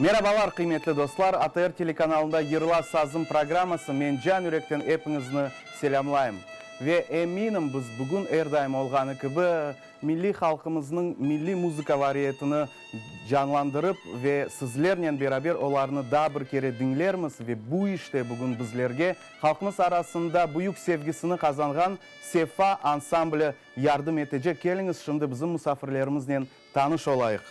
Merabalar, qıymetli dostlar! ATR telekanalında Yırla sazım programması, men can yürekten epiñizni selâmlayım. Ve eminim, biz bugün er daim olğanı kibi, milliy halqımıznıñ milliy muzıka variyetini canlandırıp ve sizlernen beraber olarnı daa bir kere diñlermiz ve bu işte bugün bizlerge halqımız arasında büyük sevgisini qazanğan Sefa ansambli yardım etecek. Keliñiz, şimdi bizim musafirlerimiznen tanış olayıq.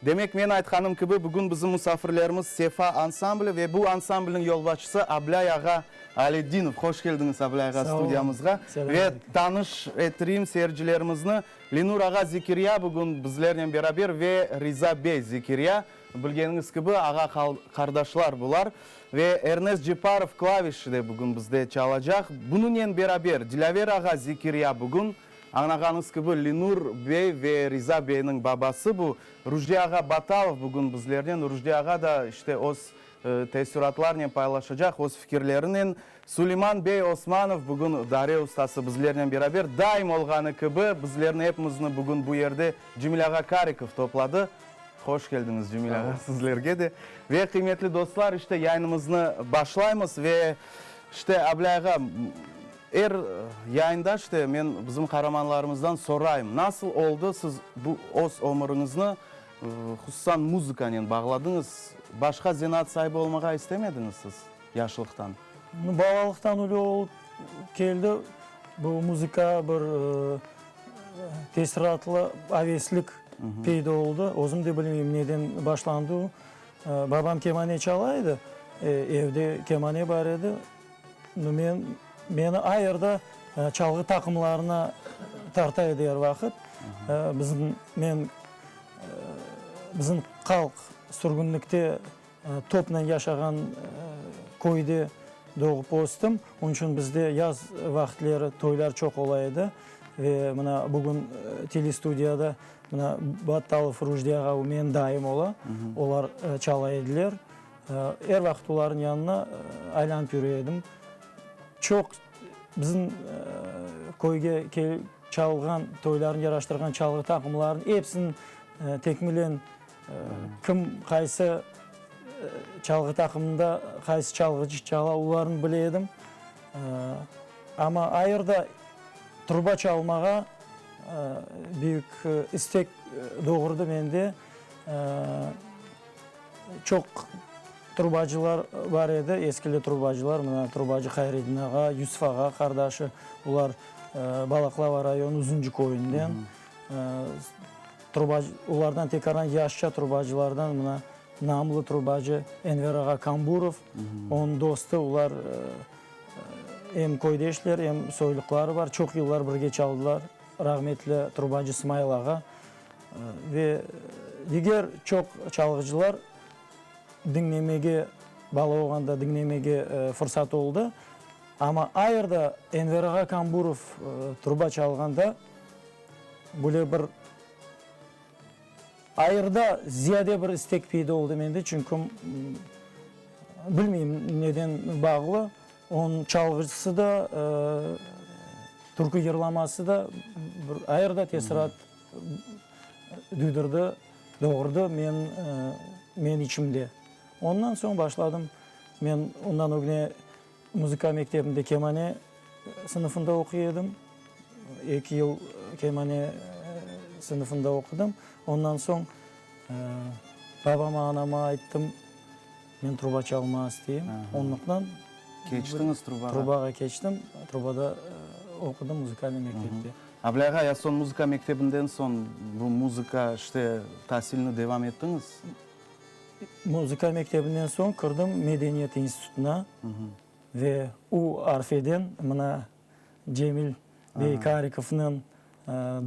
Demek, men aytqanım kibi, bugün bizim musafirlerimiz Sefa ansambli ve bu ansamblniñ yolbaşçısı Ablây ağa Aletdinov. Hoş keldiñiz, Ablây ağa, studiyamızğa. Ve tanış ettireyim seyircilerimizni, Lenur ağa Zekirya bugün bizlernen beraber ve Riza bey Zekirya. Bilgeniñiz kibi, ağa-qardaşlar bular. Ve Ernest Ceparov klavişde bugün bizde çalacaq. Bunıñnen beraber Dilâver ağa Zekirya bugün, añlağanıñız kibi, Lenur bey ve Riza beyniñ babası bu. Rujdi ağa Batalov bugün bizlernen. Rujdi ağa da, işte, öz teessüratlarnen paylaşacaq, öz fikirlerinen. Suleyman bey Osmanov bugün dare ustası bizlernen beraber. Daim olğanı kibi, bizlerni epimizni bugün bu yerde Cemil ağa Karikov topladı. Hoş keldiñiz, Cemil ağa, sizlerge de. Ve, qıymetli dostlar, işte, yayınımıznı başlaymız ve, işte, Ablây ağa, er yayında, işte, men bizim qaramanlarımızdan sorayım, nasıl oldı siz bu öz ömüriñizni, hususan, muzıkanen bağladıñız? Başqa zenaat saibi olmağa istemediñiz siz yaşlıqtan? Balalıqtan öyle olıp keldi, bu muzıka bir Tesiratlı aveslik peyda oldı. Özüm de bilmeyim, neden başlandı o. Babam kemane çala edi, evde kemane bar edi. Men, meni ayırda çalğı taqımlarına tarta edi er vaqıt. Bizim, men, bizim halq sürgünlikte Topnen yaşağan köyde doğıp östim. Onıñ içün bizde yaz vaqıtleri toylar çoq ola edi. Ve mına bugün telestudiyada mına Battalov Rujdi ağa, o menim dayım ola, olar çala ediler. Er vaqıt olarnıñ yanına aylanıp yüre edim. Çoq bizim köyge çalğan, toylarnı yaraştırğan çalğı taqımlarınıñ episini tekmilen Kim qaysı çalğı taqımında qaysı çalğıcı çala, olarnı bile edim. Amma ayırda truba çalmağa büyük istek doğurdı mende. Çoq trubacılar bar edi, eskili trubacılar, mına trubacı Hayredin ağa, Yusuf ağa qardaşı, olar Balaqlava rayonı Uzuncı köyünden. Trubacı, olardan tekaran yaşça trubacılardan mına namlı trubacı Enver ağa Kamburov, onıñ dostu, olar em köydeşler, em soyluqları bar, çoq yıllar birge çaldılar, rahmetli trubacı Smail ağa ve diger çoq çalğıcılar diñlemege, bala olğanda diñlemege fırsat oldı. Amma ayırda Enver ağa Kamburov truba çalğanda, Böyle bir ayırda ziyade bir istek peyda oldı mende, çünki bilmeyim neden bağlı, onıñ çalğıcısı da, türkü yırlaması da bir ayırda tesirat duydurdı, doğurdı men, men içimde. Ondan soñ başladım, men ondan ögüne Muzıka mektebinde kemane sınıfında oquy edim. Eki yıl kemane sınıfında oqudım. Ondan soñ babama, anama ayttım, men truba çalmağa isteyim. Onlıqtan Keçtiñiz trubağa? Trubağa keçtim. Trubada oqudım muzikalnıy mektepte. Ablâ ağa, ya soñ muzıka mektebinden soñ bu muzıka, işte, tasilini devam ettiñiz? Muzıka mektebinden soñ kirdim medeniyet institutına ve u arfeden mına Cemil bey Karikovnıñ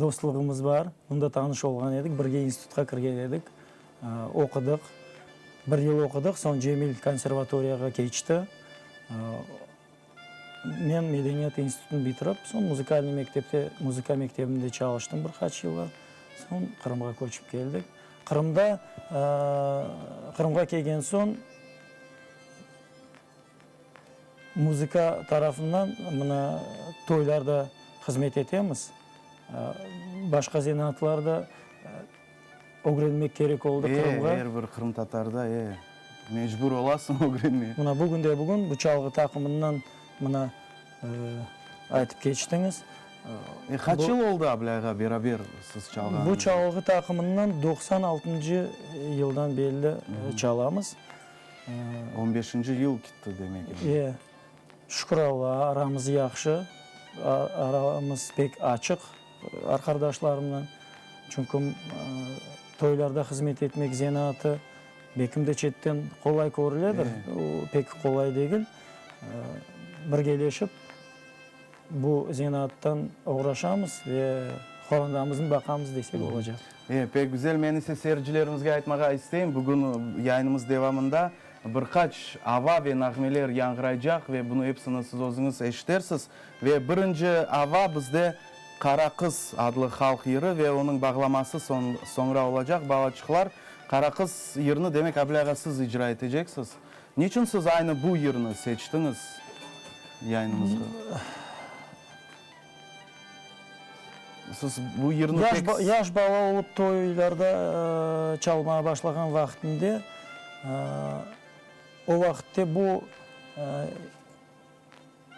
dostluğımız bar, bunda tanış olğan edik, birge institutqa kirgen edik, oqudıq, bir yıl oqudıq, soñ Cemil konservatoriyağa keçti, men medeniyet institutını bitirip, soñ muzikalnıy mektepte, muzıka mektebinde çalıştım bir qaç yıllar, soñ Qırımğa köçip keldik. Qırımda, Qırımğa kelgen soñ muzıka tarafından mına toylarda hızmet etemiz, başqa zenaatlar da. Ögrenmek kerek oldı Qırımğa. E, er bir qırımtatarda, e, mecbur olasıñ ögrenmeye. Mına bugün de bugün bu çalğı taqımından mına aytıp keçtiñiz. E, qaç yıl oldı Ablây ağa beraber siz çalğanıñızğa? Bu çalğı taqımından 96-ncı yıldan belli çalamız. On beşinci yıl kitti demek endi. E, şükür Allağa, aramız yahşı, aramız pek açıq arqardaşlarımnen. Çünki toylarda hızmet etmek zenaatı belkim de çetten qolay körüledir, o pek qolay degil. Birgeleşip bu zenaattan oğraşamız ve qorandamıznı baqamız desek olacaq. E, pek güzel. Men ise seyircilerimizge aytmağa isteyim, bugün yayınımız devamında bir qaç ava ve nağmeler yañğıraycaq ve bunı episini siz özüñiz eşitersiz. Ve birinci ava bizde Qara qız adlı halq yırı ve onıñ bağlaması soñra olacaq. Balaçıqlar, Qara qız yırını, demek, Ablâ ağa, siz icra eteceksiz. Niçün siz aynı bu yırnı seçtiñiz yayınımızğa? Siz bu yırnı pek. Yaş bala olıp toylarda çalmağa başlağan vaqtımde, o vaqıtte bu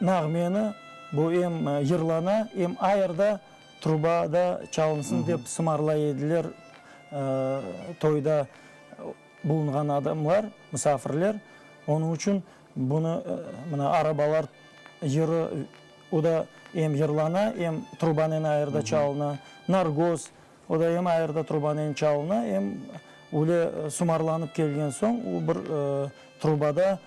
Nağmeni, bu em yırlana, em ayırda trubada çalınsın dep sımarlay ediler toyda bulunğan adamlar, musafirler. Onıñ içün bunı mına arabalar yırı, o da em yırlana, em trubanen ayırda çalına. Nargoz, o da em ayırda trubanen çalına, em öyle sımarlanıp kelgen soñ o bir trubada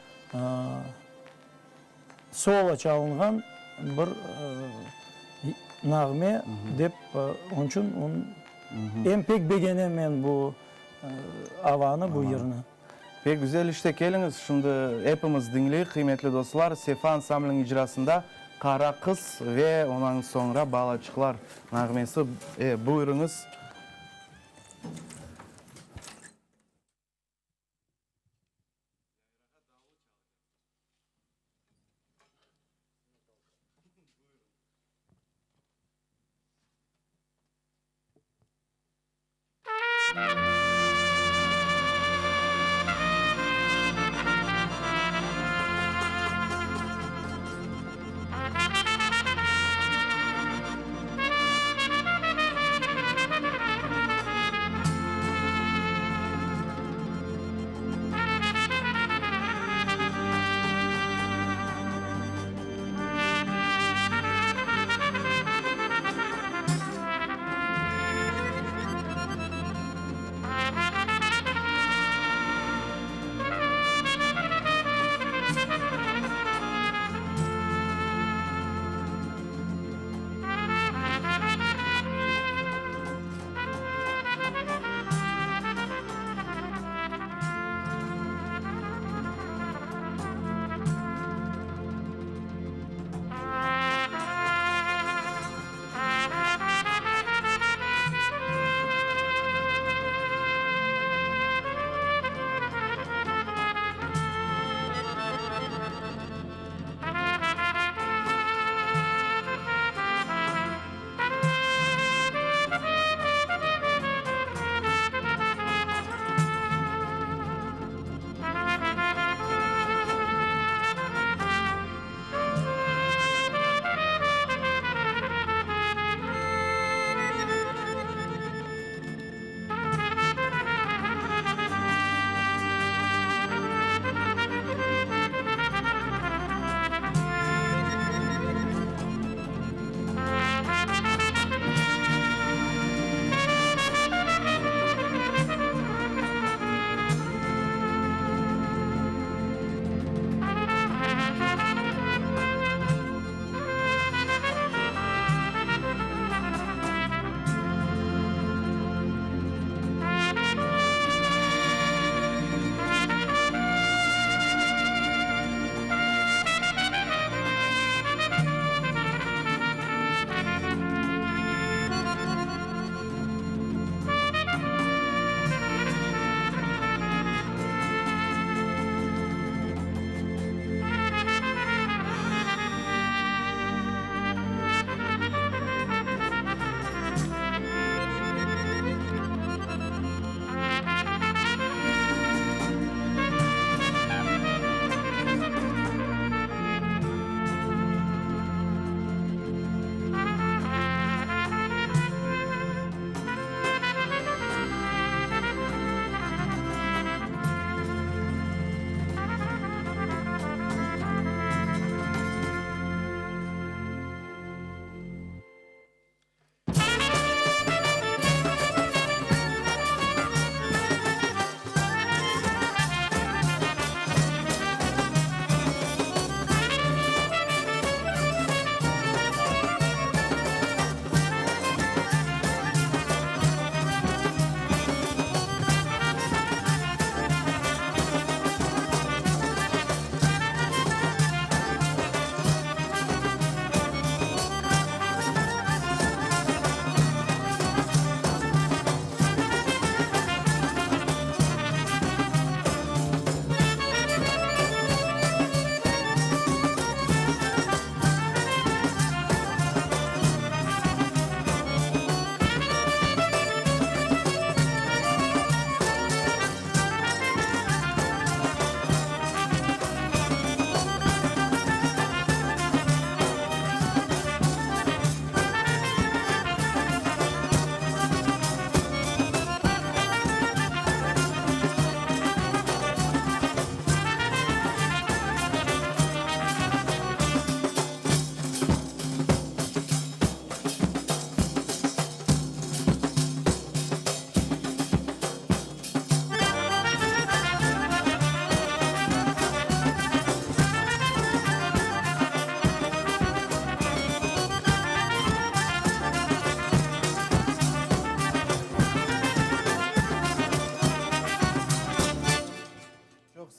Solo çalınğan bir nağme dep, onıñ içün em pek begenem men bu avanı, bu yırnı. Pek güzel işte, keliñiz, şimdi epimiz diñleyik, qıymetli dostlar, Sefa ansambliniñ icrasında Qara qız ve ondan soñra Balaçıqlar nağmesi. E, buyurıñız.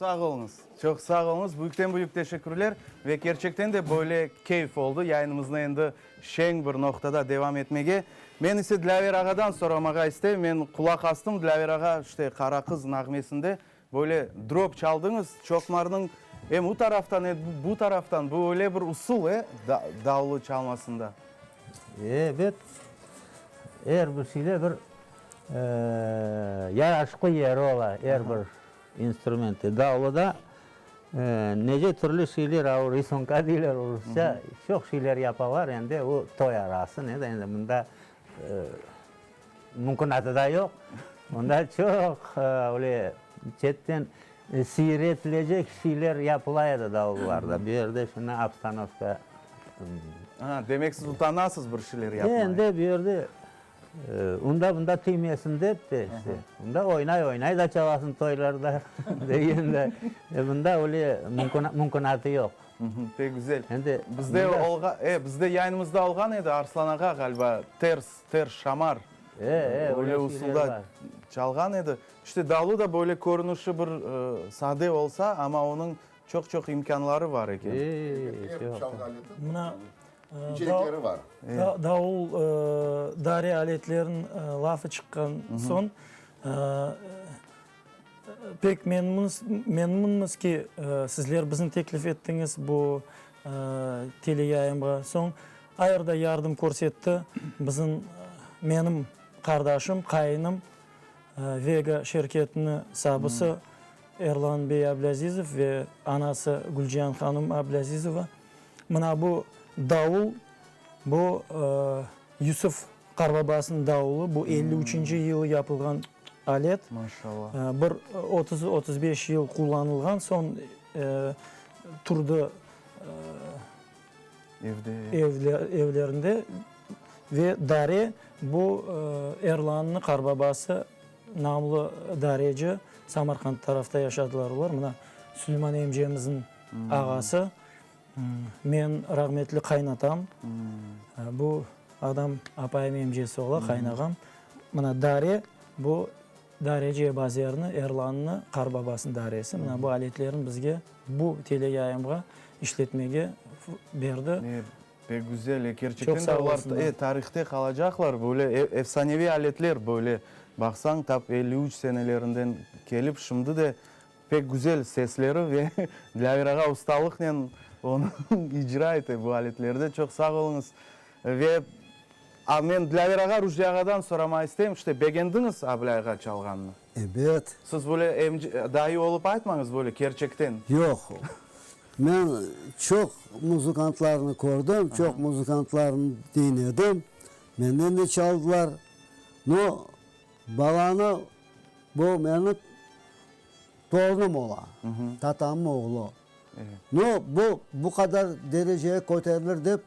sağ oluñız, çoq sağ oluñız, büyükten-büyük teşekkürler ve kerçekten de böyle keyf oldı yayınımıznı endi şeñ bir noqtada devam etmege. Men ise Dilâver ağadan soramağa isteyim, men qulaq astım, Dilâver ağa, işte, Qara qız nağmesinde böyle drop çaldıñız, çoqmarnıñ em u taraftan, em bu taraftan, bu öyle bir usul, e, davulu çalmasında. Ebet, er bir şeyde bir Yaraşıqlı yeri ola er bir instrumentte. Davluda nece türlü şeyler, a o risunka deyler rusça, çoq şeyler yapalar, endi o toy arası, ne de endi mında mümkünatı da yoq. Mında çoq öyle çetten seyir etilecek şeyler yapıla edi davullarda. Bu yerde şimdi obstanovka. A, demek siz utanasız bir şeyler yapmaya. Endi bu yerde Unda-bunda tiymesin dep de, işte, unda oynay-oynay da çalasıñ toylarda degende, bunda öyle mümkünatı yoq. Pek güzel. Endi bizde olğa, e, bizde yayınımızda olğan edi Arslan ağa ğaliba, ters, ters şamar. E, e, öyle usulda çalğan edi. İşte davlu da böyle körünişi bir sade olsa, amma onıñ çoq-çoq imkânları bar eken. E, çoq. Mına İncelikleri bar. Davul, dare aletleriniñ lafı çıqqan soñ, pek memnünmiz ki, sizler bizni teklif ettiñiz bu teleyayınğa. Soñ ayır da yardım körsetti bizim, menim qardaşım, qayınım, Vega şirketiniñ sabısı Erlan bey Ablâzizov ve anası Gülcihan hanım Ablâzizova. Mına bu davul, bu Yusuf qarbabasınıñ davulı, bu 53-nci yılı yapılğan alet. Maşallah. Bir 30-35 yıl qullanılğan soñ turdı Evde. Evlerinde ve dare, bu Erlannıñ qarbabası, namlı dareci, Samarqand tarafta yaşadılar olar. Mına Süleyman emcemizniñ ağası. Men rahmetli qaynatam, bu adam apayım emcesi ola, qaynağam. Mına dare, bu dareci Ebazerni, Erlannı qarbabasınıñ daresi. Mına bu aletlerni bizge bu teleyayımğa işletmege berdi. Pek güzel, kerçekten de olar tarihte qalacaqlar, böyle efsaneviy aletler, böyle baqsañ, tap 53 senelerinden kelip, şimdi de Pek güzel sesleri ve Dilâver ağa ustalıqnen onı icra ete bu aletlerde. Çoq sağ oluñız. Ve a men Dilâver ağa, Rujdi ağadan soramağa isteyim, işte begendiñiz Ablây ağa çalğanını? Ebet. Siz böyle emce, dayı olıp aytmañız böyle kerçekten. Yoq. Men çoq muzıkantlarnı kördim, çoq muzıkantlarnı diñledim. Menden de çaldılar. No, balanı Bu menim torunım ola, tatamnıñ oğlu. No, bu bu qadar derecege köterilir dep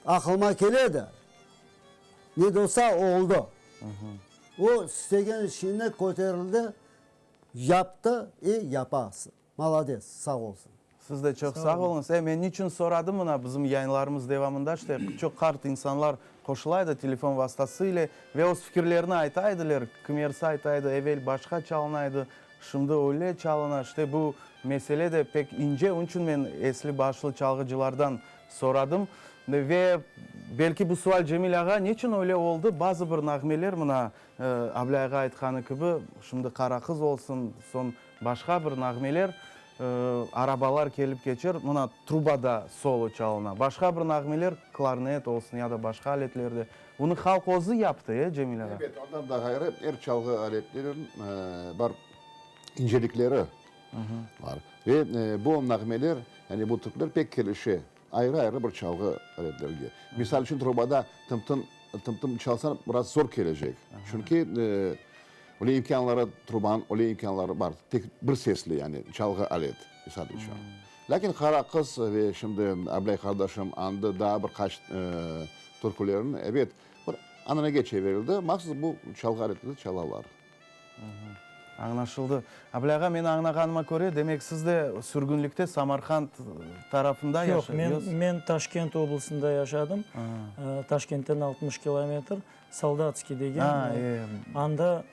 aqılıma keledi. Ne de olsa, oldı. O istegen işine köterildi, yaptı i yapa. Malades, sağ olsun. Siz de çoq sağ oluñız. E, men niçün soradım mına, bizim yayınlarımız devamında işte çoq qart insanlar qoşula edi telefon vastası ile ve öz fikirlerini ayta ediler. Kimersi ayta edi, evel başqa çalına edi, şimdi öyle çalına. İşte bu mesele de pek ince, onıñ içün men esli-başlı çalğıcılardan soradım. Ve belki bu sual Cemil ağa, niçün öyle oldı, bazı bir nağmeler mına Ablây ağa aytqanı kibi, şimdi Qara qız olsun, soñ Başqa bir nağmeler, arabalar kelip keçer, mına trubada solo çalına. Başqa bir nağmeler, klarnet olsun ya da başqa aletlerde. Bunı halq özü yaptı, e, Cemil ağa? Ebet, ondan da ğayrı, er çalğı aletleriniñ bar incelikleri bar. Ve bu nağmeler, yani bu türküler pek kelişe ayrı-ayrı bir çalğı aletlerge. Misal içün, trubada tım-tım, tım-tım çalsañ, biraz zor kelecek. Çünki Öyle imkânları, trubanıñ öyle imkânları bar, tek bir sesli, yani çalğı alet, misal içün. Lâkin Qara qız ve şimdi Ablây qardaşım añdı daa bir qaç türkülerini, ebet, bir ananege çevirildi, mahsus bu çalğı aletinde çalalar. Añlaşıldı. Ablây ağa, men añlağanıma köre, demek siz de sürgünlikte Samarqand tarafında Yoq, men, men Taşkent oblastında yaşadım, Taşkentten 60 kilometr. Soldatskiy degen, anda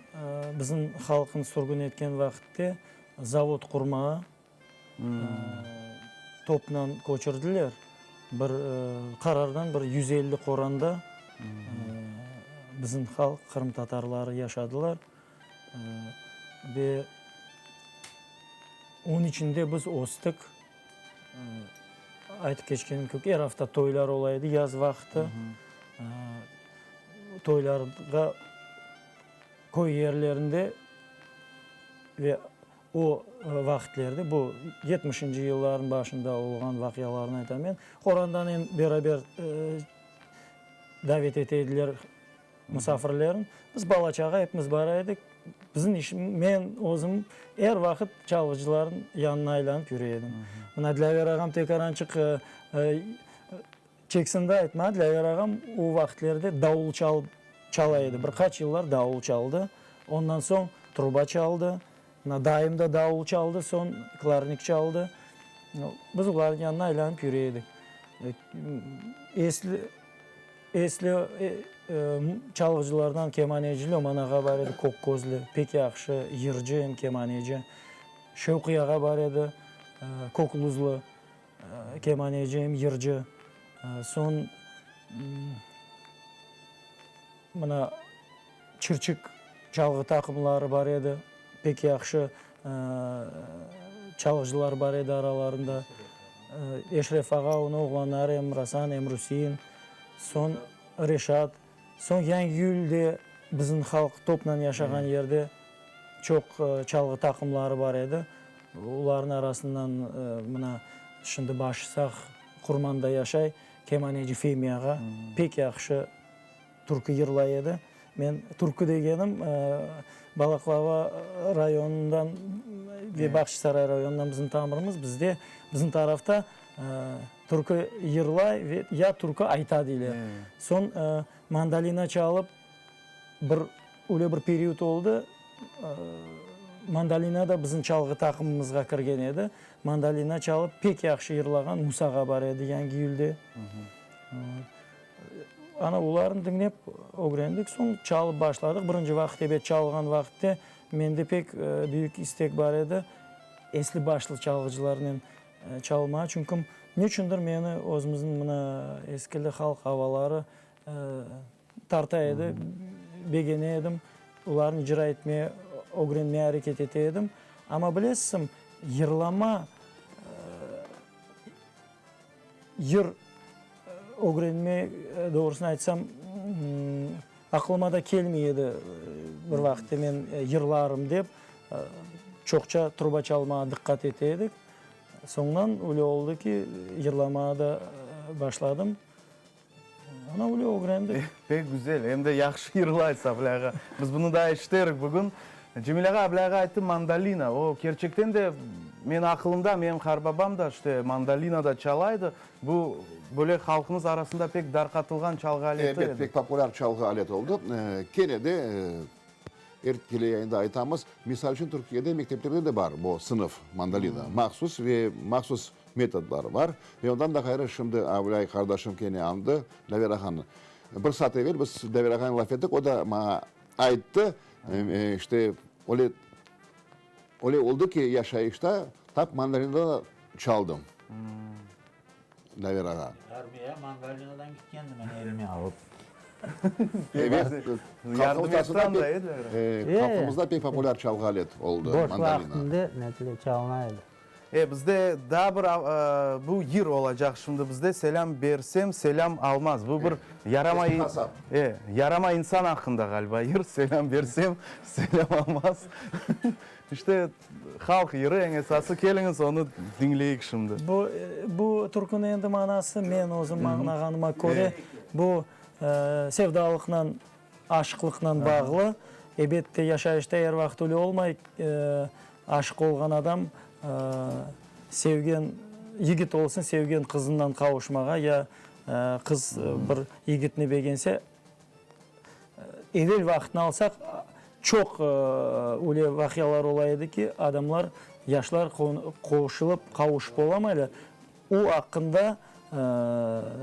bizim halqnı sürgün etken vaqıtte zavod qurmağa. Topnan köçürdiler. Bir qarardan bir 150 qoranda bizim halq, qırımtatarları yaşadılar. Ve onıñ içinde biz östik. Aytıp keçkenim kibi, er afta toylar ola edi yaz vaqtı. Toylarğa köy yerlerinde ve o vaqitlerde, bu yetmişinci yıllarnıñ başında olğan vaqialarnı aytam men, qorandanen beraber davet ete ediler musafirlerni. Biz bala-çağa epimiz bara edik. Bizim iş, men özüm er vaqıt çalğıcılarnıñ yanına aylanıp yüre edim. Mına Dilâver ağam tek arançıq çeksin de aytma, Dilâver ağam o vaqitlerde davul çalıp çala edi. Bir qaç yıllar davul çaldı. Ondan soñ truba çaldı. Mına dayım da davul çaldı, soñ klarnik çaldı. Biz olarnıñ yanına aylanıp yüre edik. Esli. Esli çalğıcılardan kemaneci Löman ağa bar edi, kök közlü, pek yahşı yırcı em kemaneci. Şevqiy ağa bar edi, kökluzlu kemaneci em yırcı. Soñ mına Çirçik çalğı taqımları bar edi, pek yahşı çalğıcılar bar edi aralarında. Eşref ağa, onıñ oğlanları em Rasan, em Rusiyin, soñ Reşat. Soñ Yangiyülde bizim halq topnan yaşağan yerde çoq çalğı taqımları bar edi. Olarnıñ arasından mına şimdi başı sağ Qurmanda yaşay kemaneci Femi ağa pek yahşı Türkü yırlay edi. Men türkü degenim, Balaqlava rayonından ve Bağçasaray rayonından bizim tamırımız. Bizde, bizim tarafta türkü yırlay ve ya türkü ayta deyler. Soñ mandolina çalıp, bir öyle bir period oldı, mandolina da bizim çalğı taqımımızğa kirgen edi. Mandolina çalıp pek yahşı yırlağan Musa ağa bar edi Yangiyülde. Ana, olarnı diñlep ögrendik. Soñ çalıp başladıq. Birinci vaqıt, ebet, çalğan vaqıtte mende pek büyük istek bar edi, esli-başlı çalğıcılarnen çalmağa. Çünki neçündir meni özümizniñ mına eskili halq avaları tarta edi, begene edim. Olarnı icra etmeye, ögrenmeye areket ete edim. Amma bilesizmi, yırlama, Yır ögrenme, doğrusını aytsam, aqlıma da kelmey edi bir vaqıtta men yırlarım dep. Çoqça truba çalmağa diqqat ete edik. Soñundan öyle oldı ki, yırlamağa da başladım. Ana öyle ögrendik. Pek güzel, em de yahşı yırlaysız, Ablâ ağa. Biz bunı daa eşiterik bugün. Cemil ağa, Ablâ ağa ayttı, mandolina. O, kerçekten de, men aqılımda, menim qarbabam da işte mandolinada çalaydı. Bu, böyle halqımız arasında pek darqatılğan çalğı aleti edi. Ebet, pek populâr çalğı alet oldı. Kene de, er teleyayında aytamız, misal içün, Türkiyede mekteplerde de bar bu sınıf, mandolina, mahsus ve mahsus metodları bar. Ve ondan da ğayrı, şimdi Avlây qardaşım kene añdı, Dlâver ağanı. Bir saat evel biz Dlâver ağanen laf ettik, o da maña ayttı, işte, öyle, öyle oldı ki, yaşayışta tap mandolinada da çaldım, Dlâver ağa. Armiya mandolinadan ketkendim men elime alıp. Ebet, halqımızda pek populâr çalğı alet oldı mandolina. Boş vaqtında netile çalına edi. E, bizde daa bir bu yır olacaq şimdi bizde, Selâm bersem, selâm almaz. Bu bir yaramay, e, yaramay insan aqqında ğaliba yır, Selâm bersem, selâm almaz. İşte, halq yırı eñ esası, keliñiz onı diñleyik şimdi. Bu, bu türküniñ endi manası, men özüm añlağanıma köre, bu sevdalıqnan, aşıqlıqnan bağlı. Ebette, yaşayışta er vaqıt öyle olmay. Aşıq olğan adam sevgen yigit olsun, sevgen qızından qavuşmağa ya qız bir yigitni begense, evel vaqıtnı alsaq, çoq öyle vaqialar ola edi ki, adamlar, yaşlar qoşulıp, qavuşıp olamaylar. O aqqında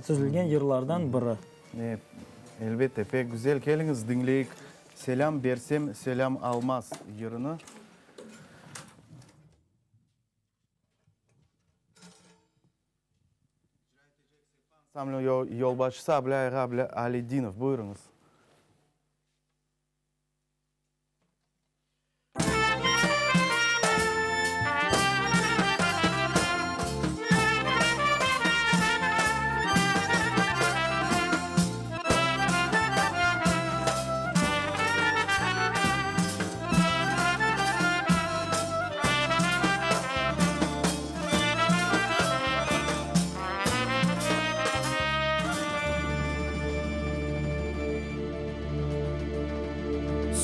tizilgen yırlardan biri. Elbette, pek güzel. Keliñiz, diñleyik Selâm bersem, selâm almaz yırını. Ansambliniñ yolbaşçısı Ablây ağa Alidinov. Buyurıñız.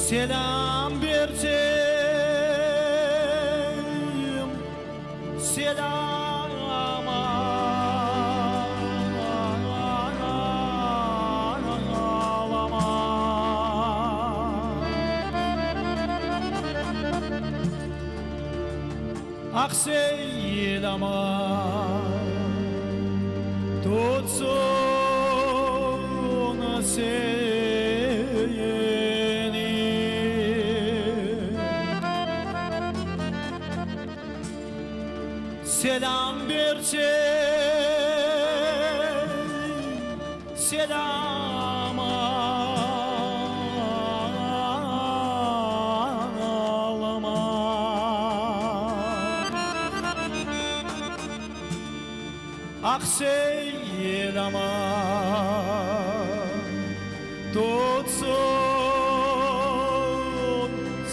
Selâm bersem, selâm alamam. Ah, seylaman, tutsun seni. Selâm bersem, selâm alma. Ah, seylaman, tutsun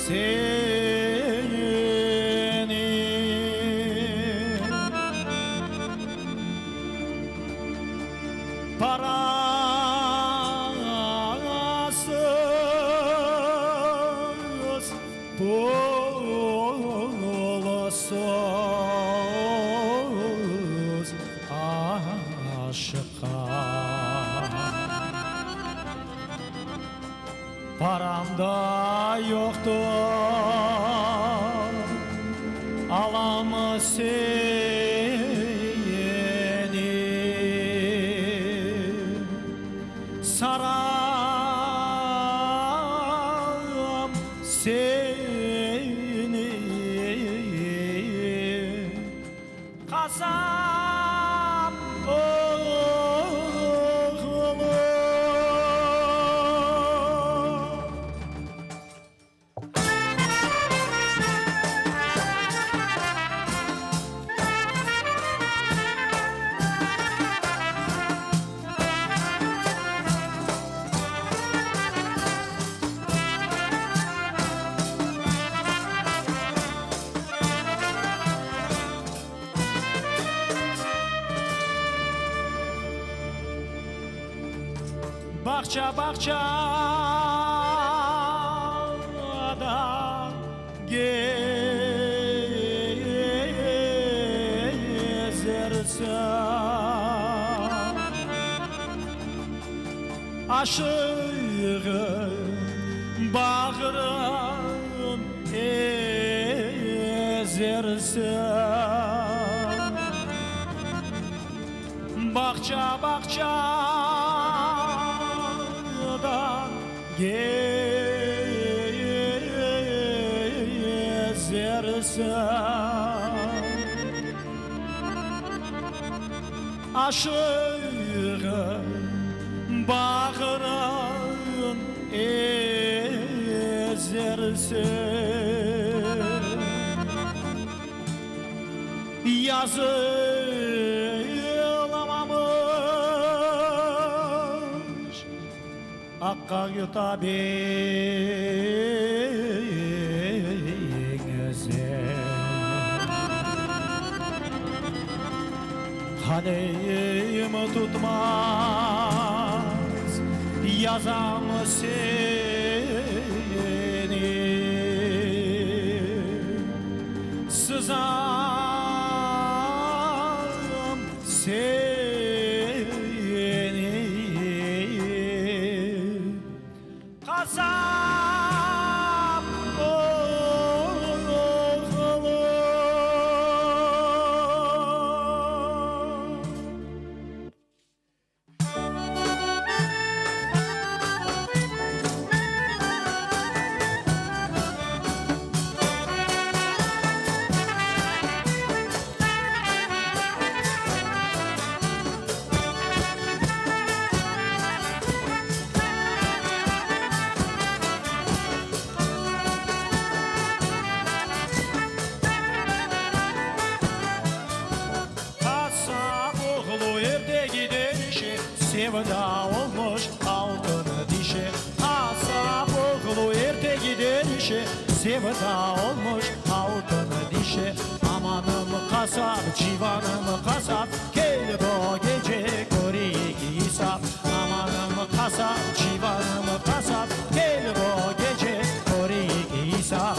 seni. Parasız, pulsuz aşıqqa Param da yoqtır, alam seni. Saram seni, qasap oğlu. Bağça, bağçada gezersiñ, Aşığın bağrın ezersiñ. Bağça, bağçada gezersiñ, Aşığın bağrın ezersiñ. Yazılamamış aqqa yuta beñzer. Qalem tutmaz, yazam seni. Sızam seni, qasap oğlu. Sevda olmuş altın dişe. Amanım qasap, civanım qasap, Kel bo gece köreyik isap. Amanım qasap, civanım qasap, Kel bo gece köreyik isap.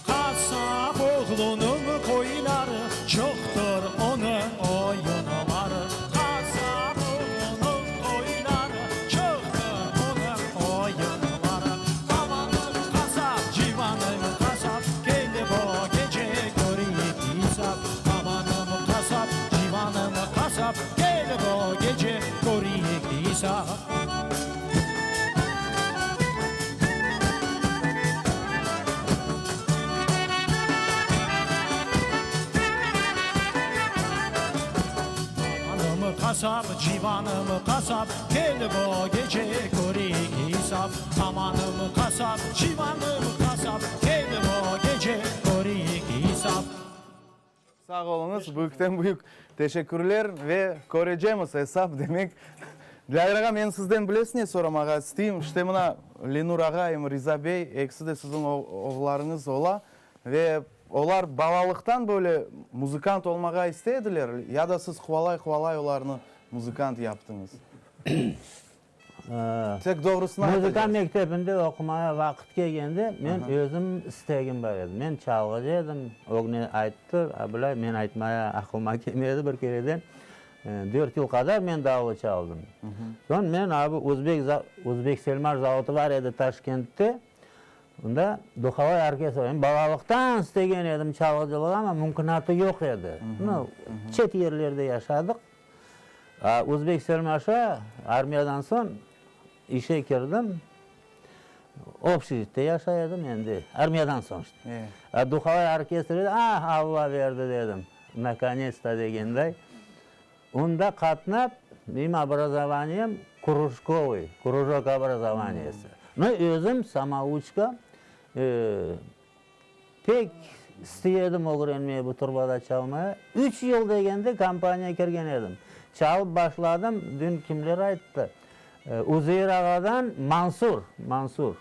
Qasap oğlunıñ qoyları, Çoqtır onıñ oyunları. Qasap oğlunıñ qoyları, Çoqtır onıñ oyunları. Amanım qasap, civanım qasap, Kel bo gece köreyik isap. Amanım qasap, civanım qasap, Kel bo gece köreyik isap. Amanım qasap, civanım qasap, Kel bo gece köreyik isap. Amanım qasap, civanım qasap, Kel bo gece köreyik isap. Sağ oluñız, büyükten büyük teşekkürler ve körecemiz esap, demek. Dilâver ağa, men sizden bilesiz ne soramağa isteyim? İşte mına Lenur ağa em Riza bey, ekisi de siziñ oğullarıñız ola ve olar balalıqtan böyle muzıkant olmağa istey ediler ya da siz quvalay-quvalay olarnı muzıkant yaptıñız? Tek doğrusını Muzıka aytacaqsıñ. mektebinde oqumaya vaqıt kelgende, men özüm istegim bar edi. Men çalğıcı edim, ögne ayttı, a bilay men aytmaya aqlıma kelmedi bir kereden. Dört yıl qadar men davul çaldım. Soñ men a bu özbek Özbekselmaş zavodı bar edi Taşkentte, onda duhovoy orkestr, men balalıqtan istegen edim çalğıcılıq, amma mümkünatı yoq edi. Nu, çet yerlerde yaşadıq. Özbekselmaşa armiyadan soñ işe kirdim. Obşejitte yaşay edim endi, armiyadan soñ işte. Duhovoy orkestr edi, ah, Alla berdi dedim, nakonets-to degenday. Onda qatnap, menim obrazovaniyem krujkovıy, krujok obrazovaniyesi. No, özüm samouçka, Pek istey edim ögrenmeye bu turbada çalmaya. Üç yıl degende kompaniya kirgen edim. Çalıp başladım, dün kimler ayttı, Üzeir ağadan Mansur, Mansur,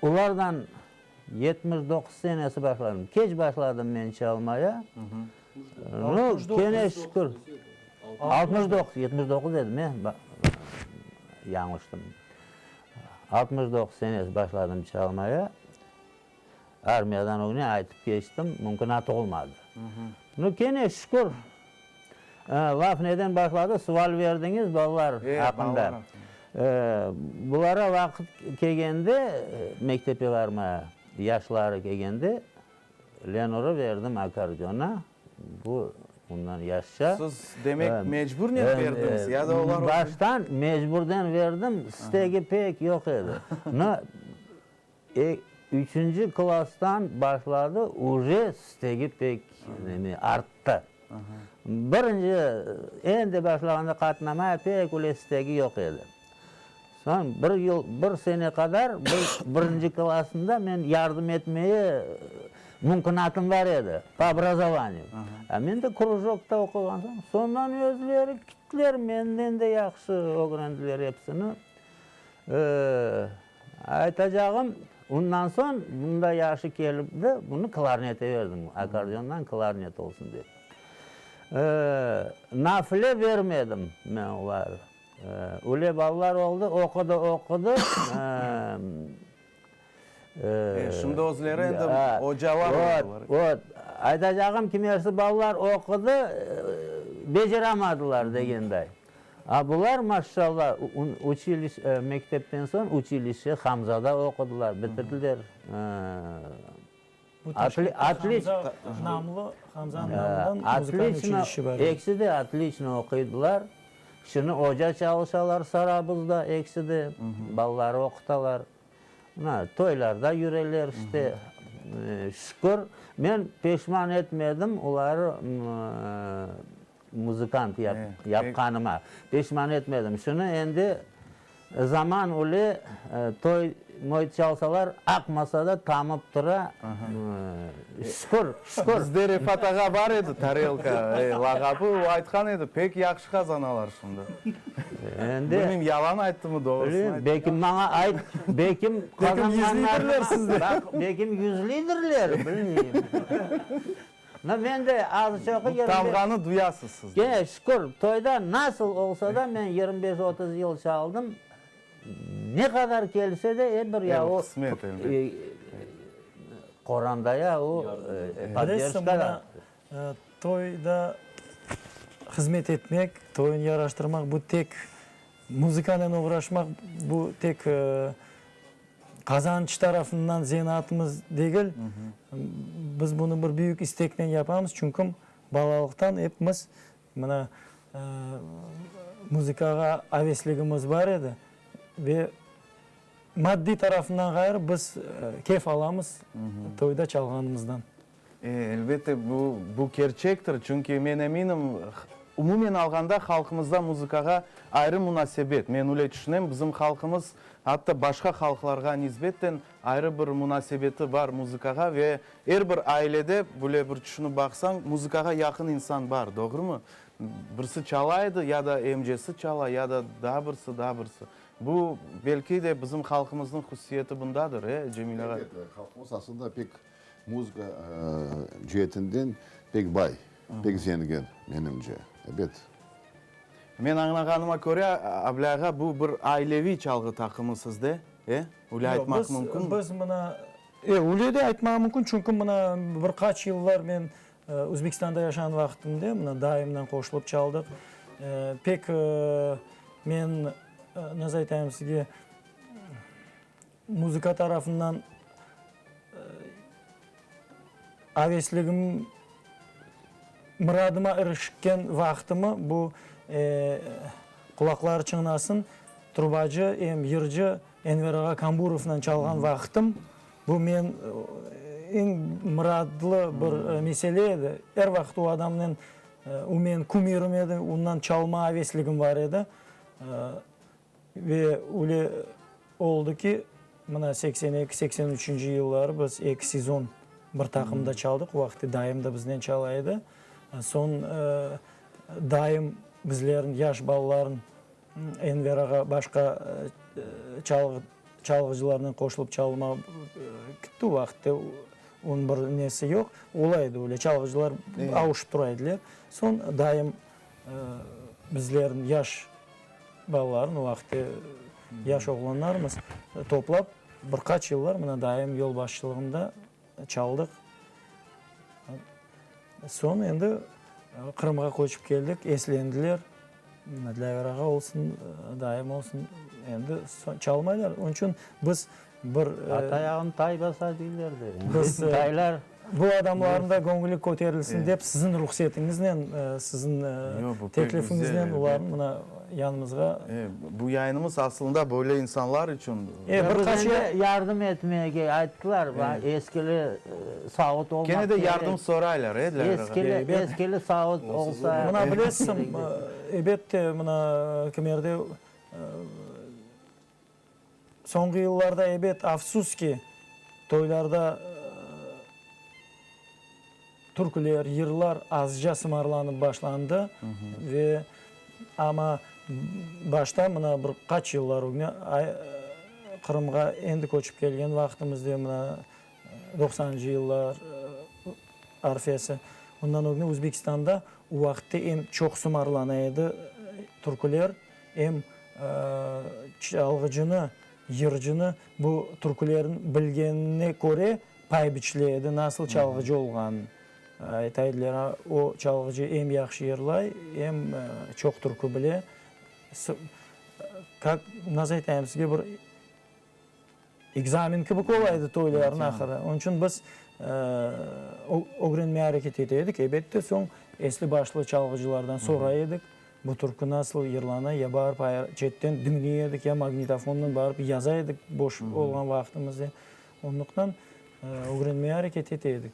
olardan 79 senesi başladım. Keç başladım men çalmaya. Nu, kene şükür. 69, 79 dedim, e, yañlıştım. 69 senesi başladım çalmaya. Armiyadan ögne aytıp keçtim, mümkünatı olmadı. Nu, kene şükür, laf neden başladı, sual berdiñiz balalar aqqında. Bulara vaqıt kelgende, mektepke barmaya yaşları kelgende, Lenurı berdim akkordeona, bu ondan yaşça. Siz, demek, mecburnen berdiñiz ya da olar özü? Baştan mecburden berdim, istegi pek yoq edi. No, Üçünci klasstan başladı, uje istegi pek neme, arttı. Birinci, endi başlağanda qatnamaya pek öyle istegi yoq edi. Soñ bir yıl, bir sene qadar birinci klassında men yardım etmeye mümkünatım bar edi, po obrazovaniyu. A men de krujokta oquğan soñ, soñdan özleri kittiler, menden de yahşı ögrendiler episini. Aytacağım, ondan soñ bunda yaşı kelipti, bunı klarnete berdim, akkordeondan klarnet olsun dep. Nafile bermedim men olarğa. Öyle balalar oldı, oqudı, oqudı. Şimdi özleri endi ocalar oldılar. Vot, aytacağım, kimersi balalar oqudı, beceramadılar degenday. A bular, maşşalla, uçiliş, mektepten soñ uçilişe Hamzada oqudılar, bitirdiler. Bu Taşkentte Hamza namlı, Hamza namından muzıkal uçilişe bar edi. Ekisi de otliçno oquydılar. Şimdi oca çalışalar Sarabuzda ekisi de, balaları oqutalar. Mına, toylarda yüreler işte. Şükür, men peşman etmedim, oları muzıkant yapqanıma peşman etmedim. Şunı endi zaman öyle toy. Moyt çalsalar, aqmasa da tamıp tura. Şükür, şükür. Bizde Refat ağa bar edi, Tarelka lağapı, o aytqan edi, pek yahşı qazanalar şimdi. Endi. Bilmeyim, yalan ayttımı, doğrusını ayttımı. Belkim maña ayt, belkim Belkim yüzlüdirler sizde. Baq, belkim yüzlüdirler, bilmeyim. No, men de azı-çoqu Bu tamğanı duyasız siz. Kene şükür, toyda nasıl olsa da men 25-30 yıl çaldım. Ne qadar kelse de, ep bir ya o Qısmet, elbet. Qoranda ya o Bilesiñ, mına, toyda hızmet etmek, toyunı yaraştırmaq, bu tek muzıkanen oğraşmaq, bu tek qazanç tarafından zenaatımız degil. Biz bunı bir büyük isteknen yapamız, çünki balalıqtan epimiz mına muzıkağa avesligimiz bar edi ve Maddiy tarafından ğayrı biz keyf alamız toyda çalğanımızdan. Elbette, bu, bu kerçektir, çünki men eminim, umumen alğanda halqımızda muzıkağa ayrı munasebet, men öyle tüşünem, bizim halqımız atta başqa halqlarğa nisbeten ayrı bir munasebeti bar muzıkağa ve er bir ailede, böyle bir tüşünip baqsañ, muzıkağa yaqın insan bar, doğrumı? Birisi çala edi, ya da emcesi çala, ya da daa birisi, daa birisi. Bu, belki de, bizim halqımıznıñ hususiyeti bundadır, e, Cemil ağa? Elbette, halqımız aslında pek muzıka ceetinden pek bay, pek zengin, menimce, ebet. Men añlağanıma köre, Ablâ ağa, bu bir aileviy çalğı taqımı sizde, e? Öyle aytmaq mümkünmi? Biz mına, e, öyle de aytmağa mümkün, çünki mına bir qaç yıllar men Özbekistanda yaşağan vaqtımda mına dayımnen qoşulıp çaldıq. Pek men, nasıl aytayım sizge, muzıka tarafından avesligim, muradıma irişken vaqtımı bu qulaqları çıñnasın, trubacı em yırcı Enver ağa Kamburovnen çalğan vaqtım, bu men eñ muradlı bir mesele edi. Er vaqıt o adamnen, o menim kumirim edi, ondan çalma avesligim bar edi. Ve öyle oldı ki, mına 82, 83-nci yılları biz eki sezon bir taqımda çaldıq, o vaqıt dayım da biznen çala edi. Soñ dayım bizlerniñ yaş balaların Enver ağa başqa çalğıcılarnen qoşulıp çalma kitti, o vaqıtta onıñ bir nesi yoq, ola edi öyle, çalğıcılar avuşıp tura ediler. Soñ dayım bizlerniñ yaş balaların, o vaqıtta yaş oğlanlarmız, toplap bir qaç yıllar mına dayım yolbaşçılığında çaldıq. Soñ endi Qırımğa köçip keldik, eslendiler. Dilâver ağa olsun, dayım olsun, endi çalmaylar. Onıñ içün biz bir... At ayağını tay basa deyler de. Biz taylar... Bu adamlarnıñ da göñüli köterilsin dep, siziñ ruhsetiñiznen, siziñ teklifiñiznen olarnı mına yanımızğa... Bu yayınımız aslında böyle insanlar içün. Bir qaç yardım etmege ayttılar, eskili savut olmaq kerek. Kene de yardım soraylar, e, Dilâver ağa? Eskili, eskili savut olsa. Mına bilesiñ, ebette, mına kimerde soñki yıllarda, ebet, afsus ki, toylarda türküler, yırlar azca sımarlanıp başlandı ve amma başta mına bir qaç yıllar ögüne Qırımğa endi köçip kelgen vaqtımızda mına doqsanıncı yıllar arfesi, ondan ögüne Özbekistanda o vaqıtta em çoq sımarlana edi türküler, em çalğıcını, yırcını bu türkülerni bilgenine köre Pay biçile edi, nasıl çalğıcı olğanın ayta ediler. O çalğıcı em yahşı yırlay, em çoq türkü bile. Kak, nasıl aytayım sizge, bir ekzamen kibi ola edi toylarnıñ ahırı. Onıñ içün biz ögrenmege areket ete edik. Ebette, soñ esli-başlı çalğıcılardan soray edik, bu türkü nasıl yırlana, ya barıp çetten diñley edik, ya magnitofondan barıp yaza edik boş olğan vaqtımızda. Onlıqtan ögrenmege areket ete edik.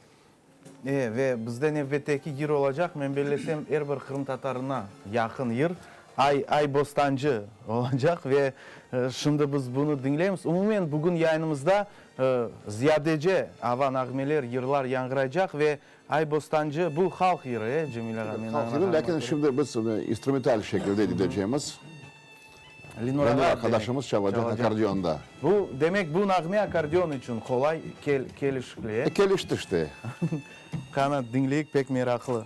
E, ve bizde nevbetteki yır olacaq, men bellesem, er bir qırımtatarına yaqın yır. Ay, Ay Bostancı olacaq ve şimdi biz bunı diñleymiz. Umumen bugün yayınımızda ziyadece ava nağmeler, yırlar yañğıraycaq ve Ay Bostancı, bu halq yırı, e, Cemil ağa, men Halq yırı, lâkin şimdi biz instrumental şekilde diñleycemiz. Lenur Lenur arqadaşımız çalacaq akkordeonda. Bu, demek, bu nağme akkordeon içün qolay, kelişikli, e? Kelişti işte. Qana, diñleyik, pek meraqlı.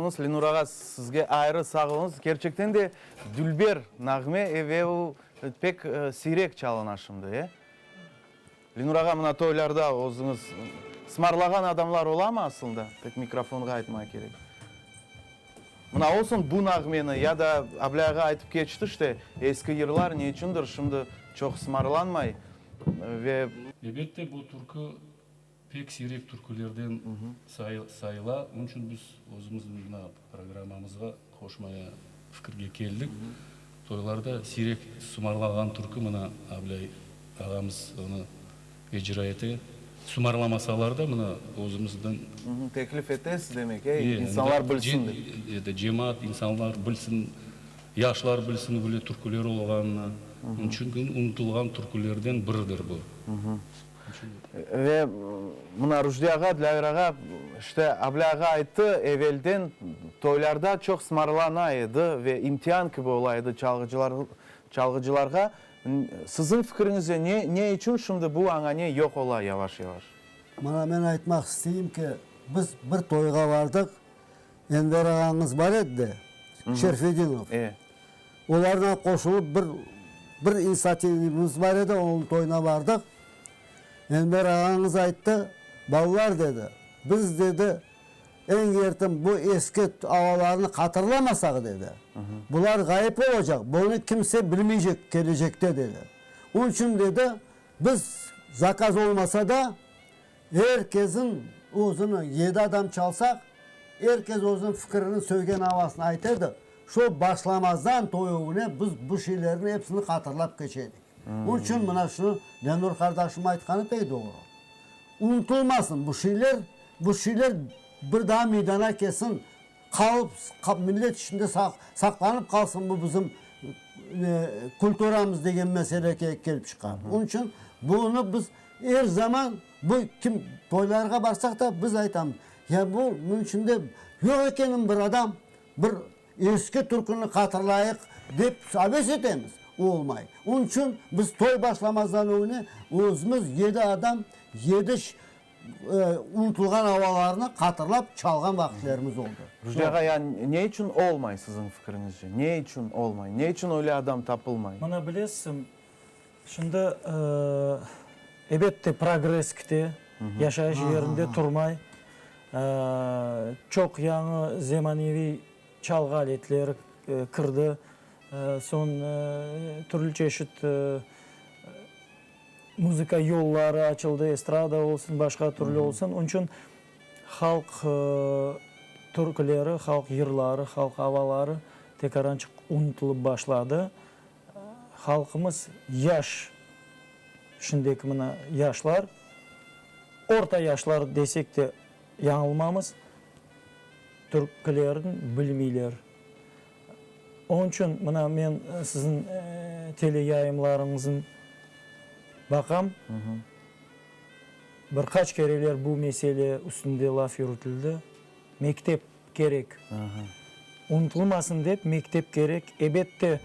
oluñız. Lenur ağa, sizge ayrı sağ oluñız. Kerçekten de dülber nağme ve o pek siyrek çalına şimdi, e? Lenur ağa, mına toylarda özüñiz sımarlağan adamlar olamı aslında? Tek mikrofonğa aytmağa kerek. Mına olsun bu nağmeni ya da Ablây ağa aytıp keçti işte, eski yırlar ne içündir şimdi çoq sımarlanmay ve. Elbette, bu türkü pek siyrek türkülerden sayıla, onıñ içün biz özümizniñ mına programmamızğa qoşmaya fikirge keldik. Toylarda siyrek sımarlanğan türkü, mına Ablây ağamız onı icra ete. Sımarlamasalar da, mına özümizden. Teklif etesiz demek, e, insanlar bilsin dep. Cemaat, insanlar bilsin, yaşlar bilsin böyle türküler olğanını. Onıñ içün unutılğan türkülerden biridir bu. Ve mına Rujdi ağa, Dilâver ağa, işte Ablâ ağa ayttı, evelden toylarda çoq sımarlana edi ve imtian kibi ola edi çalğıcılar, çalğıcılarğa. Siziñ fikiriñizce ne, ne içün şimdi bu añane yoq ola yavaş-yavaş? Mına men aytmaq isteyim ki, biz bir toyğa bardıq, Enver ağañız bar edi de, Şerfedinov. Olarnen qoşulıp bir bir inisiativimiz bar edi, onıñ toyuna bardıq. Enver ağañız ayttı, Balalar, dedi, biz, dedi, eñ ertin bu eski avalarnı hatırlamasaq, dedi, bular ğayıp olacaq, bunı kimse bilmeycek kelecekte, dedi. Onıñ içün, dedi, biz zakaz olmasa da, Er keziñ özüni, yedi adam çalsaq, er kez özüniñ fikirini, söygen avasını ayta edi. Şo başlamazdan toy ögüne biz bu şeylerniñ episini hatırlap keçe edik. Onıñ içün mına şunı Lenur qardaşım aytqanı pek doğru. Unutılmasın bu şeyler, bu şeyler bir daa meydana kelsin, qalıp, millet içinde saqlanıp qalsın bu bizim kulturamız degen mesele kelip çıqa. Onıñ içün bunı biz Er zaman bu kim toylarğa barsaq da biz aytamız, ya bu bunıñ içinde yoq ekenin bir adam, bir eski türküni hatırlayıq dep aves etemiz, olmay. Onıñ içün biz toy başlamazdan ögüne özümiz yedi adam yedi unutılğan avalarnı hatırlap çalğan vaqıtlarımız oldı. Rujdi ağa, ya ne içün olmay siziñ fikiriñizce? Ne içün olmay? Ne içün öyle adam tapılmay? Mına bilesiñ, Şimdi, ebette, progress kite, yaşayış yerinde turmay. Çoq yañı zemaneviy çalğı aletleri kirdi. Soñ türlü çeşit muzıka yolları açıldı, estrada olsun, başqa türlü olsun. Onıñ içün halq türküleri, halq yırları, halq avaları tekarançıq unutılıp başladı. Halqımız yaş, şimdiki mına yaşlar, orta yaşlar desek de yañılmamız, türkülerin bilmeyler. Onıñ içün mına men siziñ teleyayınlarıñıznı baqam, bir qaç kereler bu mesele üstünde laf yürütildi, mektep kerek. Unutılmasın dep mektep kerek. Ebette,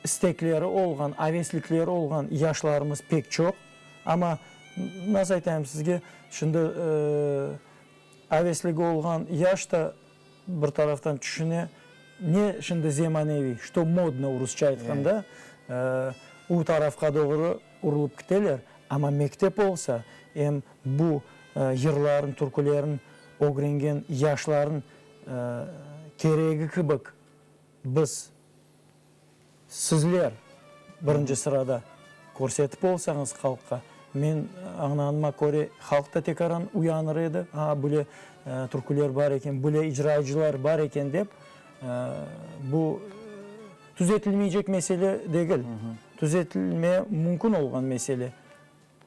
istekleri olğan, aveslikleri olğan yaşlarımız pek çoq. Amma, nasıl aytayım sizge, şimdi avesligi olğan yaş da bir taraftan tüşüne, ne şimdi zemaneviy, çto modno rusça aytqanda, u tarafqa doğru urulıp kiteler. Amma mektep olsa, em bu yırların, türkülerin ögrengen yaşların keregi kibik biz, sizler birinci sırada körsetip olsañız halqqa, men añlanıma köre, halq da tekaran uyanır edi, a, böyle türküler bar eken, böyle icracılar bar eken dep, bu tüzetilmeycek mesele degil, tüzetilmeye mümkün olğan mesele.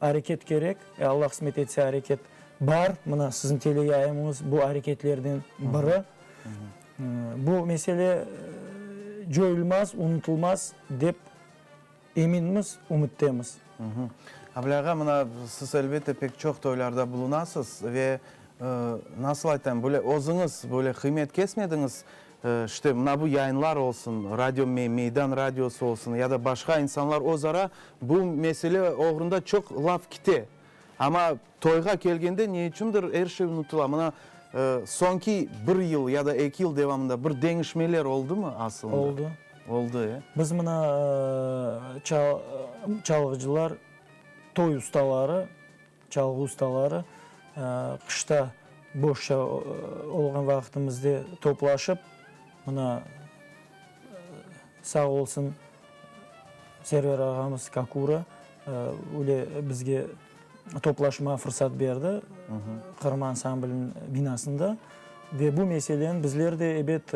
Areket kerek, e, Alla qısmet etse areket bar, mına siziñ teleyayımıñız bu areketlerden biri. Bu mesele coyulmaz, unutılmaz dep eminmiz, ümüttemiz. Ablâ ağa, mına siz elbette pek çoq toylarda bulunasız ve nasıl aytayım, böyle özüñiz böyle qıymet kesmediñiz, işte mına bu yayınlar olsun, radio, Meydan radiosı olsun ya da başqa insanlar öz ara bu mesele oğrunda çoq laf kite. Amma toyğa kelgende ne içündir er şey unutıla. Mına. Soñki bir yıl ya da eki yıl devamında bir deñişmeler oldumı asılında? Oldı. Oldı, e? Biz mına çalğıcılar, toy ustaları, çalğı ustaları qışta boş olğan vaqtımızda toplaşıp, mına sağ olsun Server ağamız Kakura öyle bizge toplaşmağa fırsat berdi Qırım ansambliniñ binasında. Ve bu meseleni bizler de, ebet,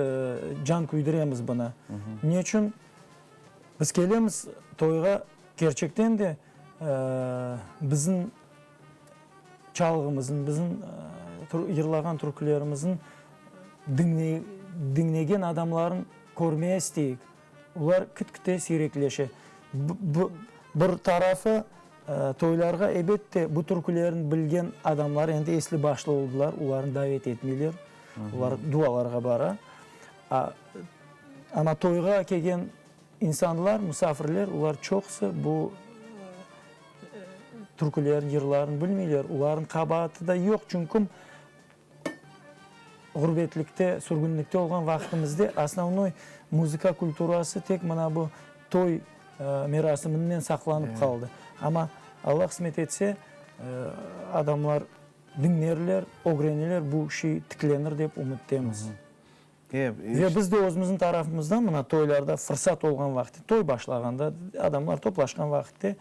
can küydüremiz buna. Ne içün? Biz kelemiz toyğa, kerçekten de, bizim çalğımıznıñ, bizim yırlağan türkülerimizniñ diñlegen adamların körmeye isteyik. Olar kit-kite siyrekleşe. Bir tarafı, toylarğa, ebette, bu türkülerni bilgen adamlar endi esli-başlı oldılar, olarnı davet etmeyler, olar dualarğa bara. Amma toyğa kelgen insanlar, musafirler, olar çoqusı bu türkülerni, yırlarnı bilmeyler. Olarnıñ qabaatı da yoq, çünki Ğurbetlikte, sürgünlikte olğan vaqtımızda osnovnoy muzıka kulturası tek mına bu toy merasiminen saqlanıp qaldı. Amma Alla qısmet etse, adamlar diñlerler, ögreneler, bu şey tiklenir dep ümüttemiz. Ve biz de özümizniñ tarafımızdan mına toylarda fırsat olğan vaqıtte, toy başlağanda, adamlar toplaşqan vaqıtte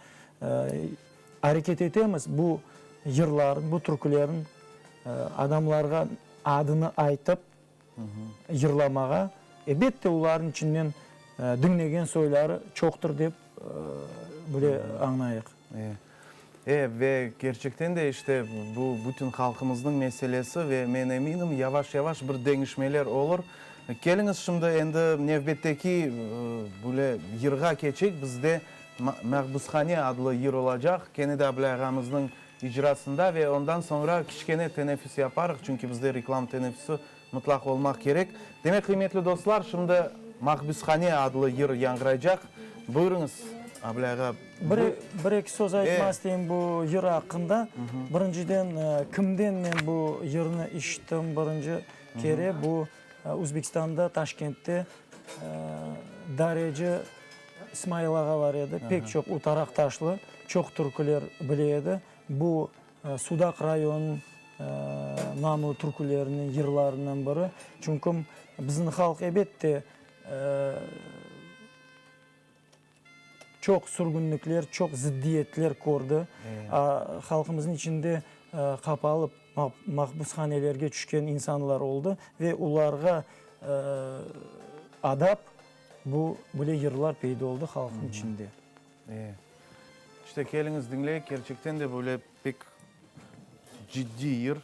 areket etemiz bu yırların, bu türkülerin adamlarğa adını aytıp yırlamağa. Ebette, olarnıñ içinden diñlegen soyları çoqtır dep bile añlayıq. E, ve kerçekten de işte bu bütün halqımıznıñ meselesi ve men eminim, yavaş-yavaş bir deñişmeler olur. Keliñiz şimdi endi nevbetteki böyle yırğa keçeyik, bizde Mahbushane adlı yır olacaq, kene de Ablây ağamıznıñ icrasında ve ondan soñra kiçkene teneffüs yaparıq, çünki bizde reklam teneffüsi mıtlaq olmaq kerek. Demek, qıymetli dostlar, şimdi Mahbüshane adlı yır yañğıraycaq. Buyurıñız, Ablây ağa. Bir, bir-eki söz aytmaq isteyim bu yır aqqında. Birinciden, kimden men bu yırnı işittim birinci kere, bu Özbekistanda, Taşkentte dareci İsmail ağa bar edi. Pek çoq, o taraqtaşlı, çoq türküler bile edi. Bu Sudaq rayonınıñ namlı türküleriniñ, yırlarından biri. Çünki bizim halq, ebet de, çoq sürgünlikler, çoq zıddiyetler kördi. Halqımıznıñ içinde qapalıp mahbushanelerge tüşken insanlar oldı ve olarğa adap bu böyle yırlar peyda oldı halqnıñ içinde. İşte, keliñiz diñleyik, kerçekten de böyle pek ciddiy yır.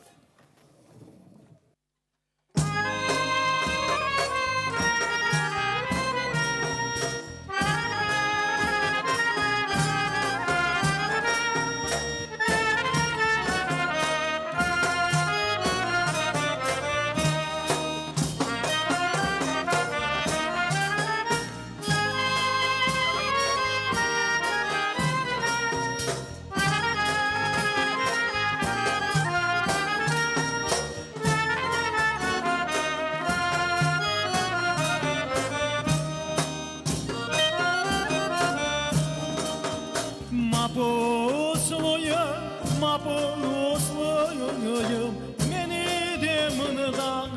Mapusluyım, mapusluyım, Meni de mından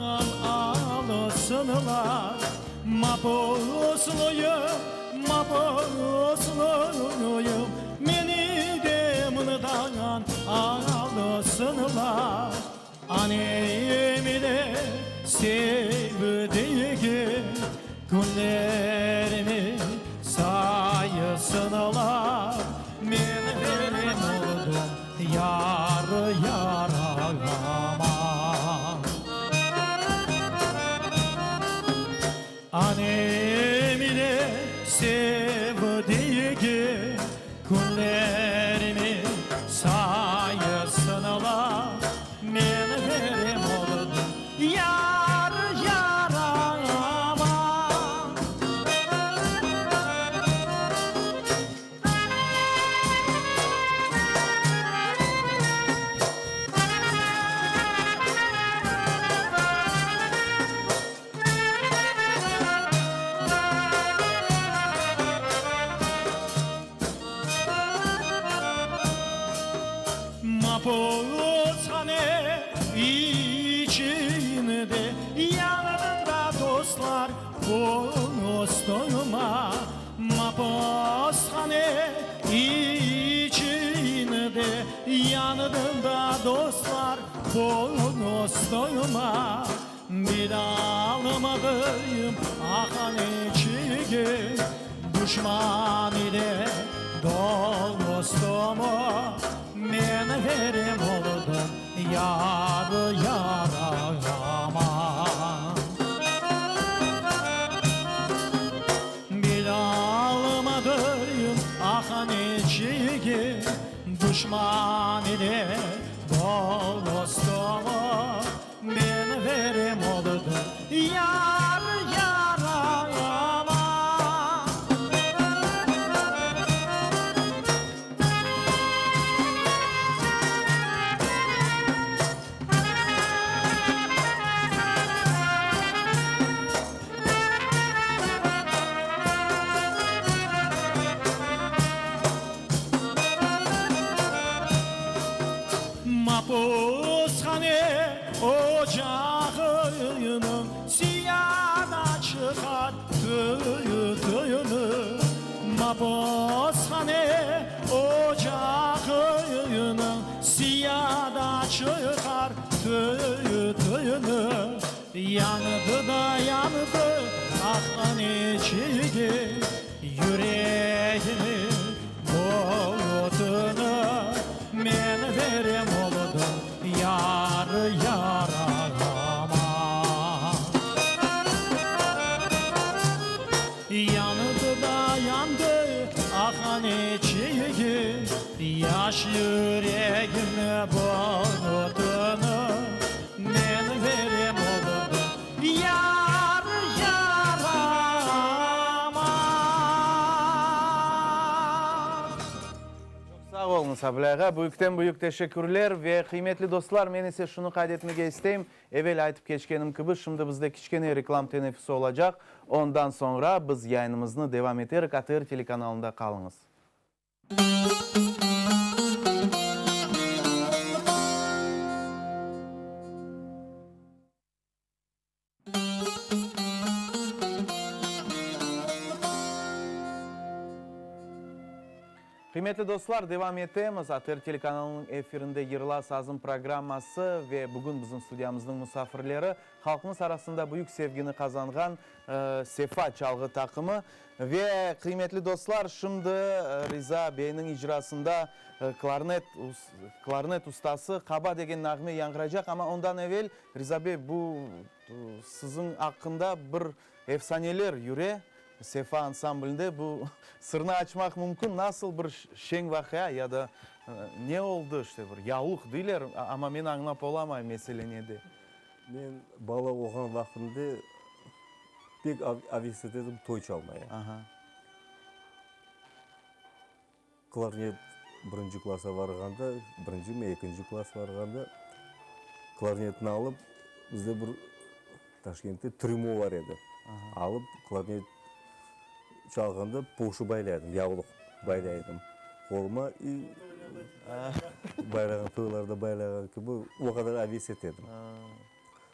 alsınlar. Mapusluyım, mapusluyım, Meni de mından alsınlar. Anem ile sevdigim künlerimi sayısınlar. Men verem oldım yar yarama. Anem ile sevdigim künlerimi sayısınlar. Men verem oldım yar yarama. da dostlar dostuma Bir almadığım ah neçigi Duşman ile dostumu Men verem oldum yar yarama. Bir almadığım ah neçigi Duşman ile dostumu Men verem oldum yar yarama. Mapushane ocağının siyada çıkar tüyünü. Mapushane ocağının siyada çıkar tüyünü. Yandı da yandı ah içigi yüreğimin bulutunu Men verem oldum yar yarama. Yandı da yandı ah içigi Yaş yüreğimin bulutunu Men verem oldum yar yarama. Sağ oluñız, Ablây ağa. Büyükten büyük teşekkürler. Ve qıymetli dostlar, men ise şunı qayd etmege isteyim, evel aytıp keçkenim kibi, şimdi bizde kiçkene reklam teneffüsi olacaq. Ondan soñra biz yayınımıznı devam eterik. ATR telekanalında qalıñız. Qıymetli dostlar, devam etemiz. ATR telekanalınıñ efirinde Yırla sazım programması ve bugün bizim studiyamıznıñ musafirleri, halqımız arasında büyük sevgini qazanğan Sefa çalğı taqımı. Ve, qıymetli dostlar, şimdi Riza beyniñ icrasında klarnet, klarnet ustası Qaba degen nağme yañğıraycaq, amma ondan evel, Riza bey, bu siziñ aqqında bir efsaneler yüre, Sefa ansamblinde bu sırnı açmaq mümkün, nasıl bir şeñ vaqia ya da ne oldı, işte bir yavluq deyler, amma men añlap olamayım mesele nede. Men bala olğan vaqtımda pek aves etedim toy çalmaya. Klarnet birinci klassa varğanda, birincimi, ekinci klass varğanda, klarnetni alıp, bizde bir Taşkentte trümo bar edi. Alıp, klarnet çalğanda poşu baylaydım, yavluq baylaydım qoluma i baylağan, toylarda baylağan kibi o qadar aves etedim.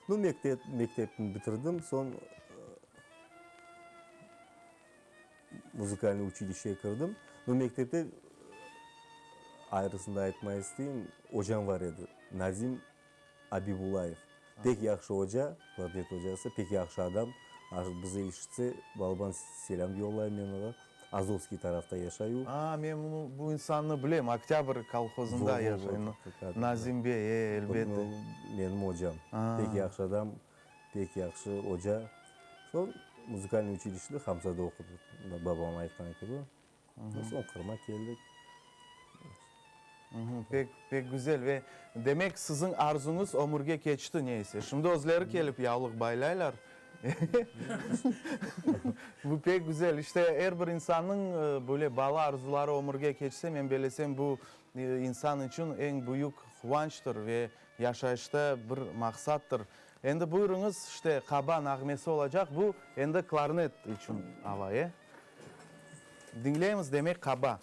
Nu, mektep, mektepni bitirdim, soñ Muzıkalnıy uçilişşege kirdim. Nu, mektepte, ayrısını da aytmay isteyim, ocam var edi, Nazim Abibullayev. Pek yahşı oca, klarnet ocası, pek yahşı adam. Bizi işitse, balaban selâm yollayım men oğa. Azovskiy tarafta yaşay o. A, men bunı, bu insannı bilem, Oktâbr kolhozında yaşay, Nazim bey, e, elbette. Menim ocam. Pek yahşı adam. Pek yahşı oca. Soñ muzıkalnıy uçilişşede Hamzada oqudıq, babam aytqanı kibi. Soñ Qırımğa keldik. Pek, pek güzel. Ve demek, siziñ arzuñız ömürge keçti, ne ise. Şimdi özleri kelip yavlıq baylaylar. Bu pek güzel. İşte, er bir insannıñ böyle bala arzuları ömürge keçse, men bellesem, bu insan içün eñ büyük quvançtır ve Yaşayışta bir maqsattır. Endi buyurıñız, işte, Qaba nağmesi olacaq, bu endi klarnet içün ava, e? Diñleymiz, demek, Qaba.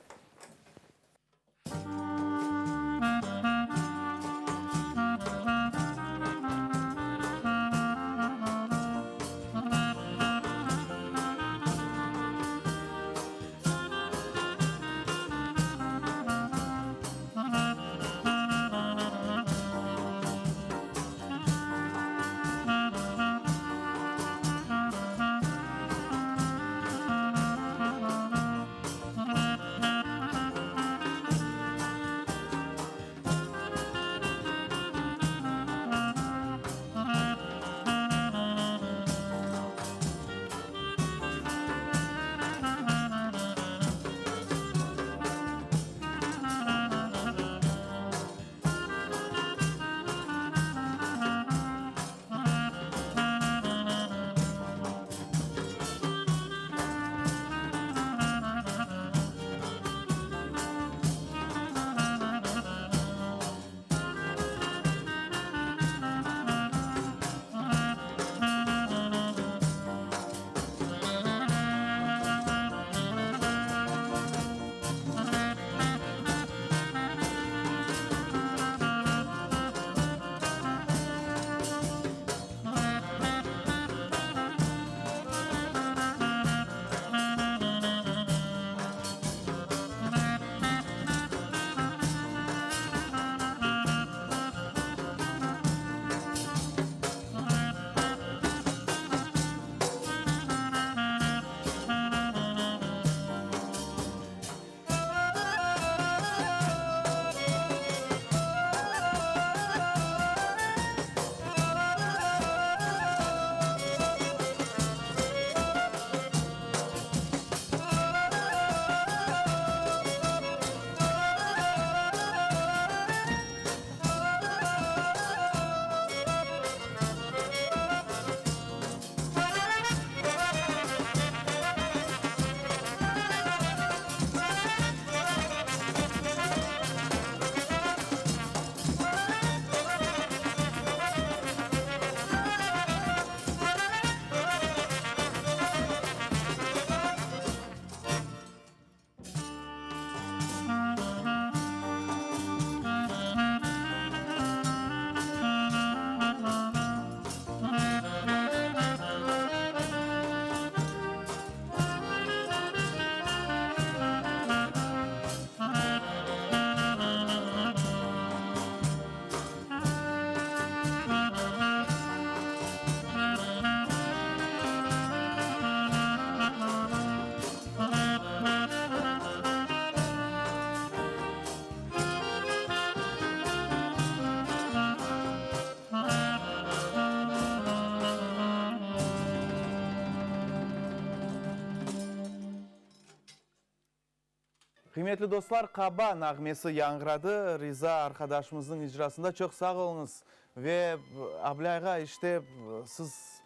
Qıymetli dostlar, Qaba nağmesi yañğıradı Riza arqadaşımıznıñ icrasında. Çoq sağ oluñız. Ve Ablây ağa, işte, siz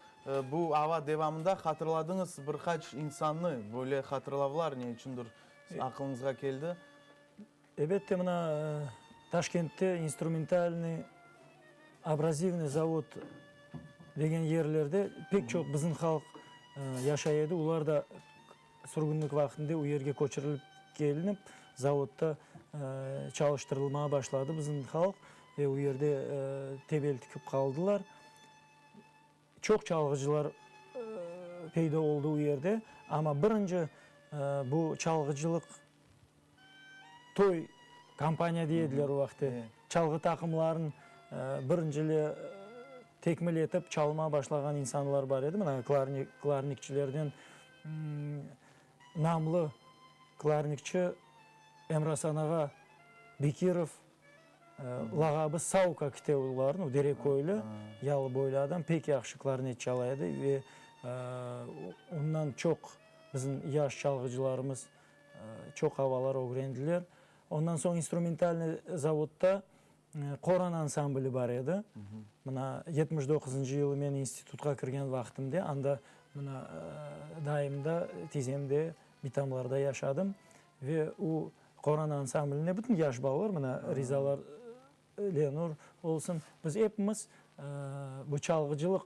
bu ava devamında hatırladıñız bir qaç insannı, böyle hatırlavlar ne içündir aqılıñızğa keldi? Elbette, mına, Taşkentte instrumentalnıy abrazivnıy zavod degen yerlerde pek çoq bizim halq yaşay edi. Olar da Sürgünlik vaqtında o yerge köçürilip kelinip, zavodda çalıştırılmağa başladı bizim halq ve o yerde tebel tikip qaldılar. Çoq çalğıcılar peyda oldı o yerde, amma birinci bu çalğıcılıq toy kampaniya dey ediler o vaqıtte, çalğı taqımların birincili tekmil etip çalmağa başlağan insanlar bar edi. Mına klarnikçilerden namlı klarnikçi Emrasan ağa Bekirov, lağabı Sauka kite olarnıñ, o Dereköylü, yalıboylu adam, pek yahşı klarnet çala edi ve ondan çoq bizim yaş çalğıcılarımız çoq avalar ögrendiler. Ondan soñ instrumentalnıy zavodda Qoran ansambli bar edi. Mına 79-ncı yılı men institutqa kirgen vaqtımde anda mına dayım da, tizem de, bitamlarda yaşadım. Ve o Qoran ansambline bütün yaş balalar, mına Rizalar, Lenur olsun, biz epimiz bu çalğıcılıq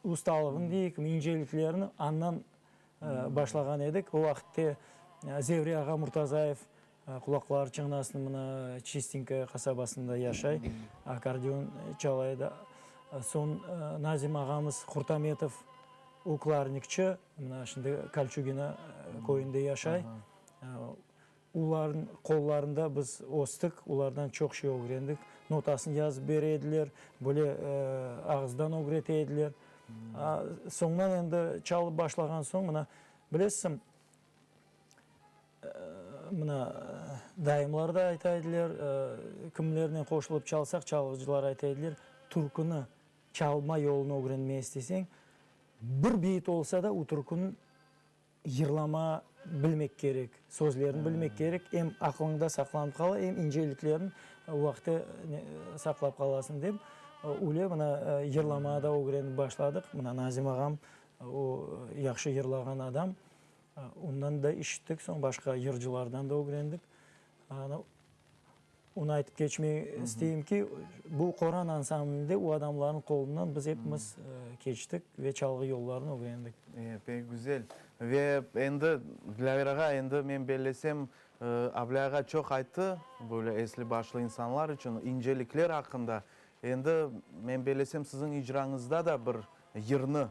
ustalığını deyik, inceliklerini andan başlağan edik. O vaqıtte Zevri ağa Murtazayev, qulaqları çıñnasın, mına Çistinka qasabasında yaşay, akkordeon çala edi. Soñ Nazim ağamız Qurtametov, o klarnikçi, mına şimdi Kolçugino köyünde yaşay. Olarnıñ qollarında biz östik, olardan çoq şey ögrendik. Notasını yazıp bere ediler, böyle ağızdan ögrete ediler. Soñdan endi çalıp başlağan soñ, mına, bilesiñ, mına, dayımlar da ayta ediler, kimlernen qoşulıp çalsaq, çalğıcılar ayta ediler, türküni çalma yolunı ögrenmege isteseñ, bir beyit olsa da, o türküni Yırlama bilmek kerek, sözlerini bilmek kerek, em aqlıñda saqlanıp qala, em inceliklerin o vaqıtte saqlap qalasıñ dep, öyle mına yırlamağa da ögrenip başladıq. Mına Nazim ağam, o yahşı yırlağan adam, ondan da işittik, soñ başqa yırcılardan da ögrendik. Onı aytıp keçmek isteyim ki, bu Qoran ansamblinde o adamlarnıñ qolundan biz epimiz keçtik ve çalğı yollarını ögrendik. E, pek güzel. Ve endi, Dilâver ağa, endi men bellesem, Ablâ ağa çoq ayttı, böyle esli-başlı insanlar içün incelikler aqqında. Endi, men bellesem, siziñ icrañızda da bir yırnı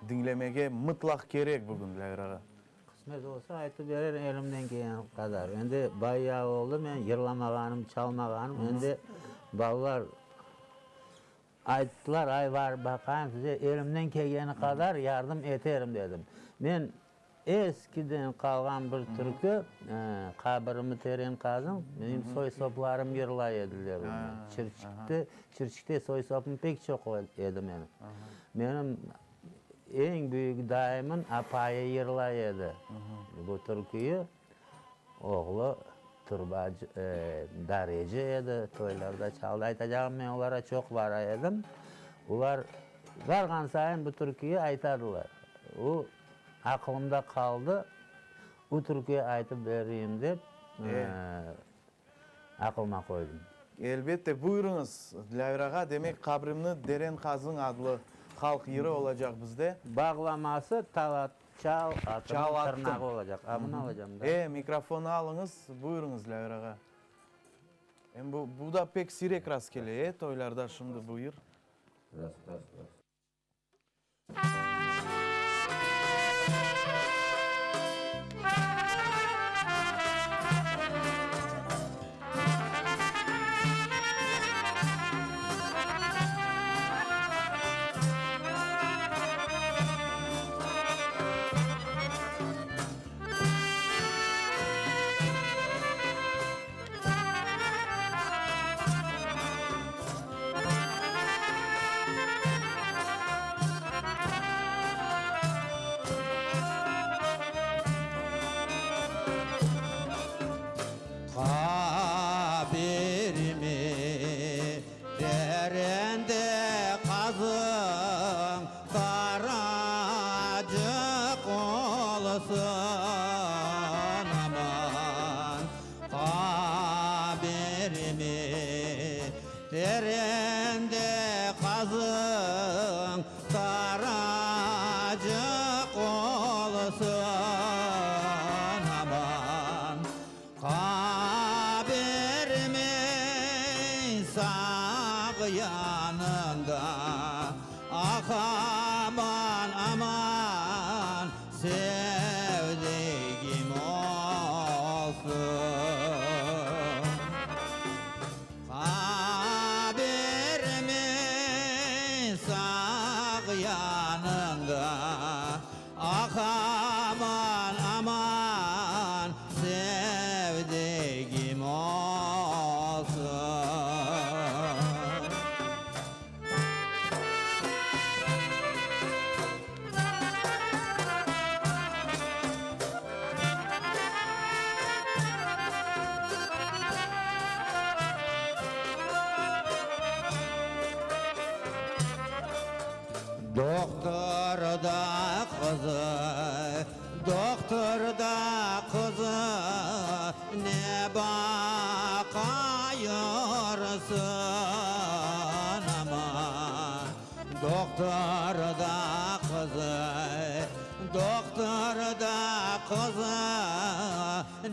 diñlemege mıtlaq kerek bugün, Dilâver ağa. Qısmet olsa aytıp bererim elimden kelgeni qadar. Endi bayağı oldı men yırlamağanım, çalmağanım. Endi balalar ayttılar, ay barıp baqayım size elimden kelgeni qadar yardım eterim dedim. Men eskiden qalğan bir türkü, Qabirimi teren qazıñ, menim soy-soplarım yırlay ediler onı. Çirçikte, Çirçikte soy-sopum pek çoq edi menim. Menim Eñ büyük dayımın apayı yırlay edi bu türküyü. Oğlu turbacı, dareci edi, toylarda çaldı. Aytacağım, men olara çoq bara edim. Olar barğan sayın bu türküyü aytadılar. O, aqılımda qaldı, bu türküyü aytıp bereyim dep, aqılıma qoydım. Elbette, buyurıñız, Dilâver ağa, demek, Qabrimni deren qazıñ adlı halq yırı olacaq bizde. Bağlaması talat, çal atımnıñ tırnağı olacaq. A, bunı alacam da. E, mikrofonnı alıñız, buyurıñız, Dilâver ağa. Em bu, bu da pek siyrek rastkele, e, toylarda şimdi bu yır. Rast, rast, rast. Terende qazıñ taracıq olsun, aman. Qabirimiñ sağ yanında, ah, aman, aman, sevdigim olsun. Qabirimiñ sağ yanında, ah, aman, aman, sevdigim olsun. Doqtor da qızı, doqtor da qızı, ne baqayırsıñ, aman? Doqtor da qızı, doqtor da qızı,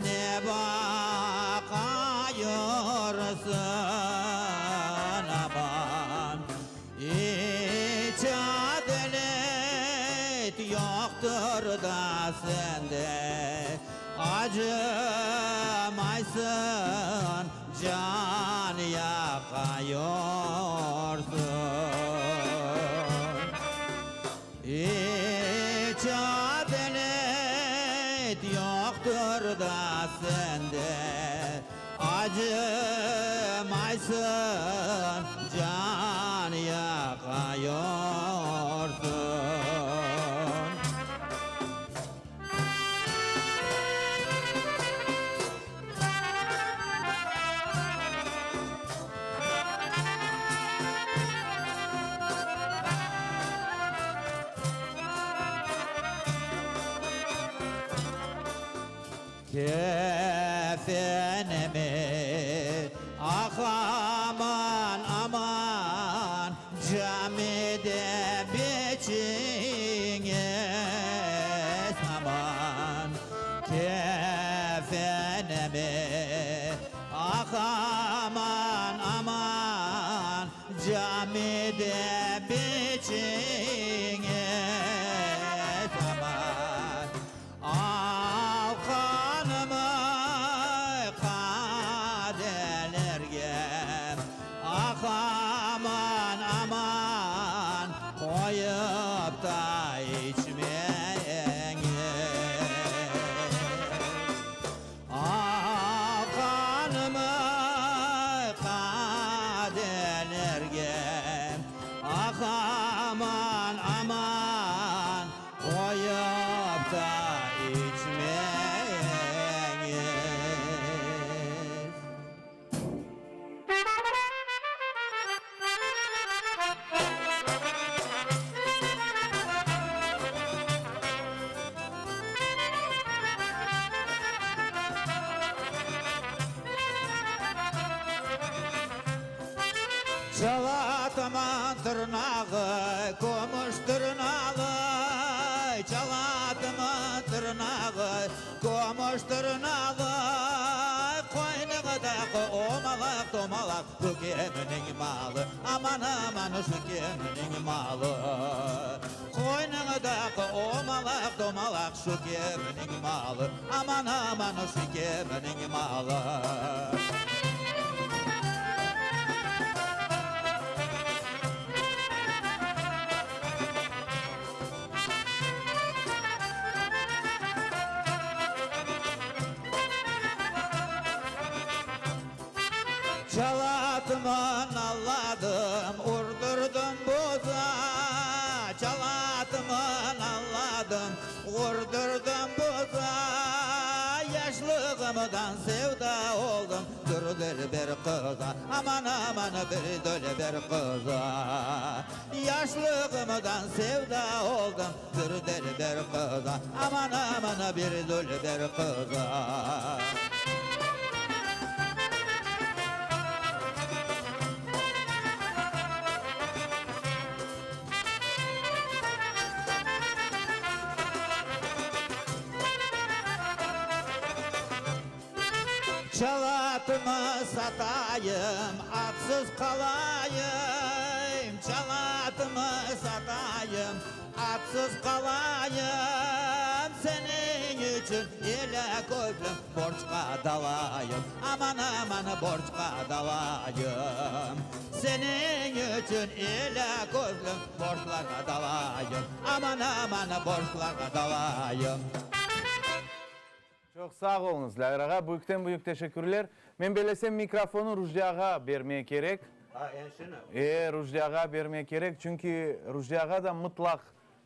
ne baqayırsıñ, aman? İç adalet yoqtır da sende, Acımaysıñ, can yaqayırsıñ. İç adalet yoqtır da sende, Acımaysıñ, can yaqayırsıñ. Kefenimi, ah, aman, aman, camide biçiñiz, aman. Kefenimi, ah, aman, aman, camide biçiñiz, aman. Al qanımı qadelerge, ah, aman, aman, qoyıp ta içmeñiz. Al qanımı qadelerge, ah, aman, aman, Qoyıp da içmeñiz. Çalataman tırnağı, kömüş tırnalı, Çalataman tırnağı, kömüş tırnalı, Qoynıñdaki omalaq, tomalaq, Bu kimniñ malı, aman, aman, şu kimniñ malı? Qoynıñdaki omalaq, tomalaq, Şu kimniñ malı, aman, aman, şu kimniñ malı? Çalatımı nalladım, urdurdım buza, Çalatımı nalladım, urdurdım buza, Yaşlığımdan sevda oldım bir dülber qıza, Aman, aman, bir dülber qıza. Yaşlığımdan sevda oldım bir dülber qıza, Aman, aman, bir dülber qıza. Çalatımı satayım, atsız qalayım, Çalatımı satayım, atsız qalayım, Seniñ içün ele közlüm borcqa dalayım, Aman, aman, borcqa dalayım. Seniñ içün ele közlüm borclarğa dalayım, Aman, aman, borclarğa dalayım. Çoq sağ oluñız, Lâver ağa, büyükten-büyük teşekkürler. Men bellesem, mikrofonı Rujdi ağa bermeye kerek. A, enşini? E, Rujdi ağa bermeye kerek, çünki Rujdi ağa da mıtlaq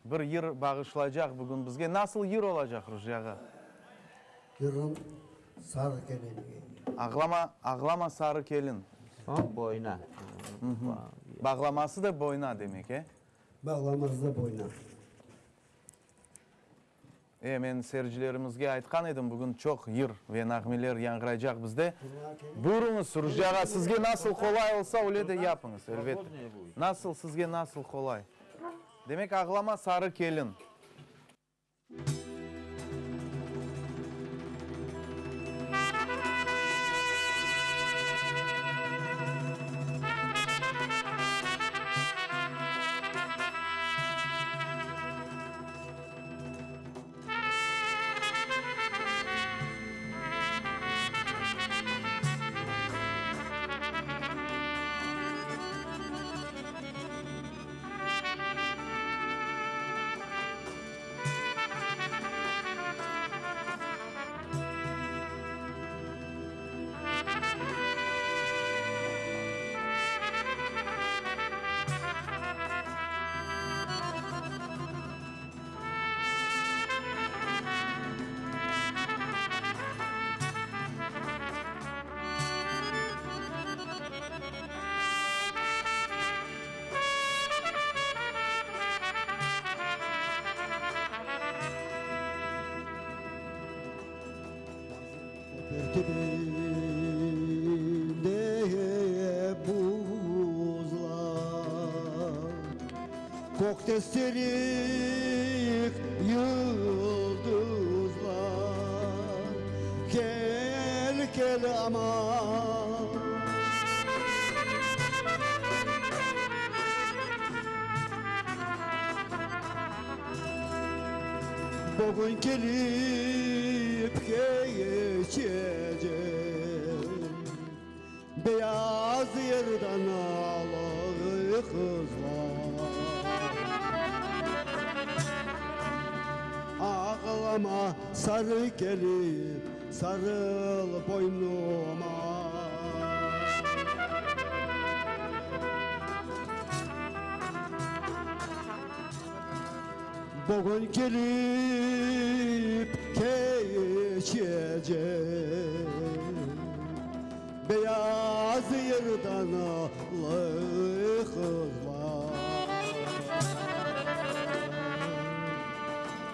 bir yır bağışlaycaq bugün bizge. Nasıl yır olacaq, Rujdi ağa? Yırım Sarı kelin. Ağlama, ağlama sarı kelin. Soñ boyna. Bağlaması da boyna demek, e? Bağlaması da boyna. E, men seyircilerimizge aytqan edim, bugün çoq yır ve nağmeler yañğıraycaq bizde. Buyurıñız, Rujdi ağa, sizge nasıl qolay olsa, öyle de yapıñız, elbette. Nasıl, sizge nasıl qolay. Demek, Ağlama, sarı kelin. Tübünde buzlar, Kökte sirik yıldızlar. Kel, kel aman. Bugün kelip keçecek Beyaz yerden alı qızlar. Ağlama sarı kelin, sarıl boynuma. Bugün kelip keçecek Beyaz yerden alı qızlar.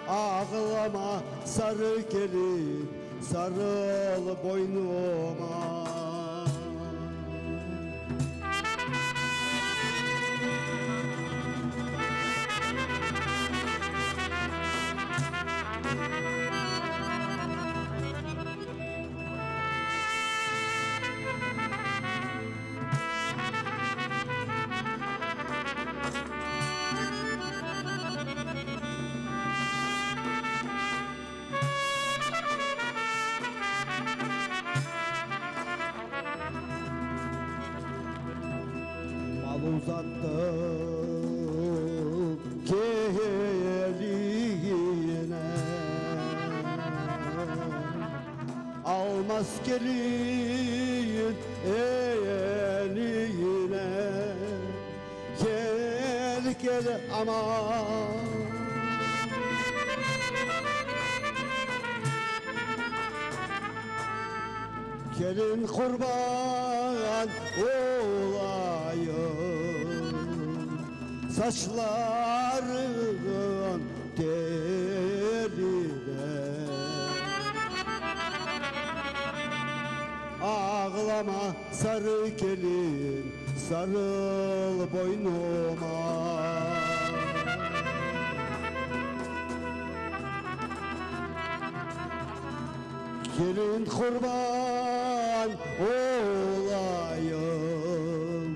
Ağlama sarı kelin, sarıl boynuma. Mal uzattım keline, Almaz kelin eline, Kel, kel aman. Kelin qurban olayım Saçlarıñ teline. Ağlama sarı kelin, sarıl boynuma. Kelin qurban. qurban olayım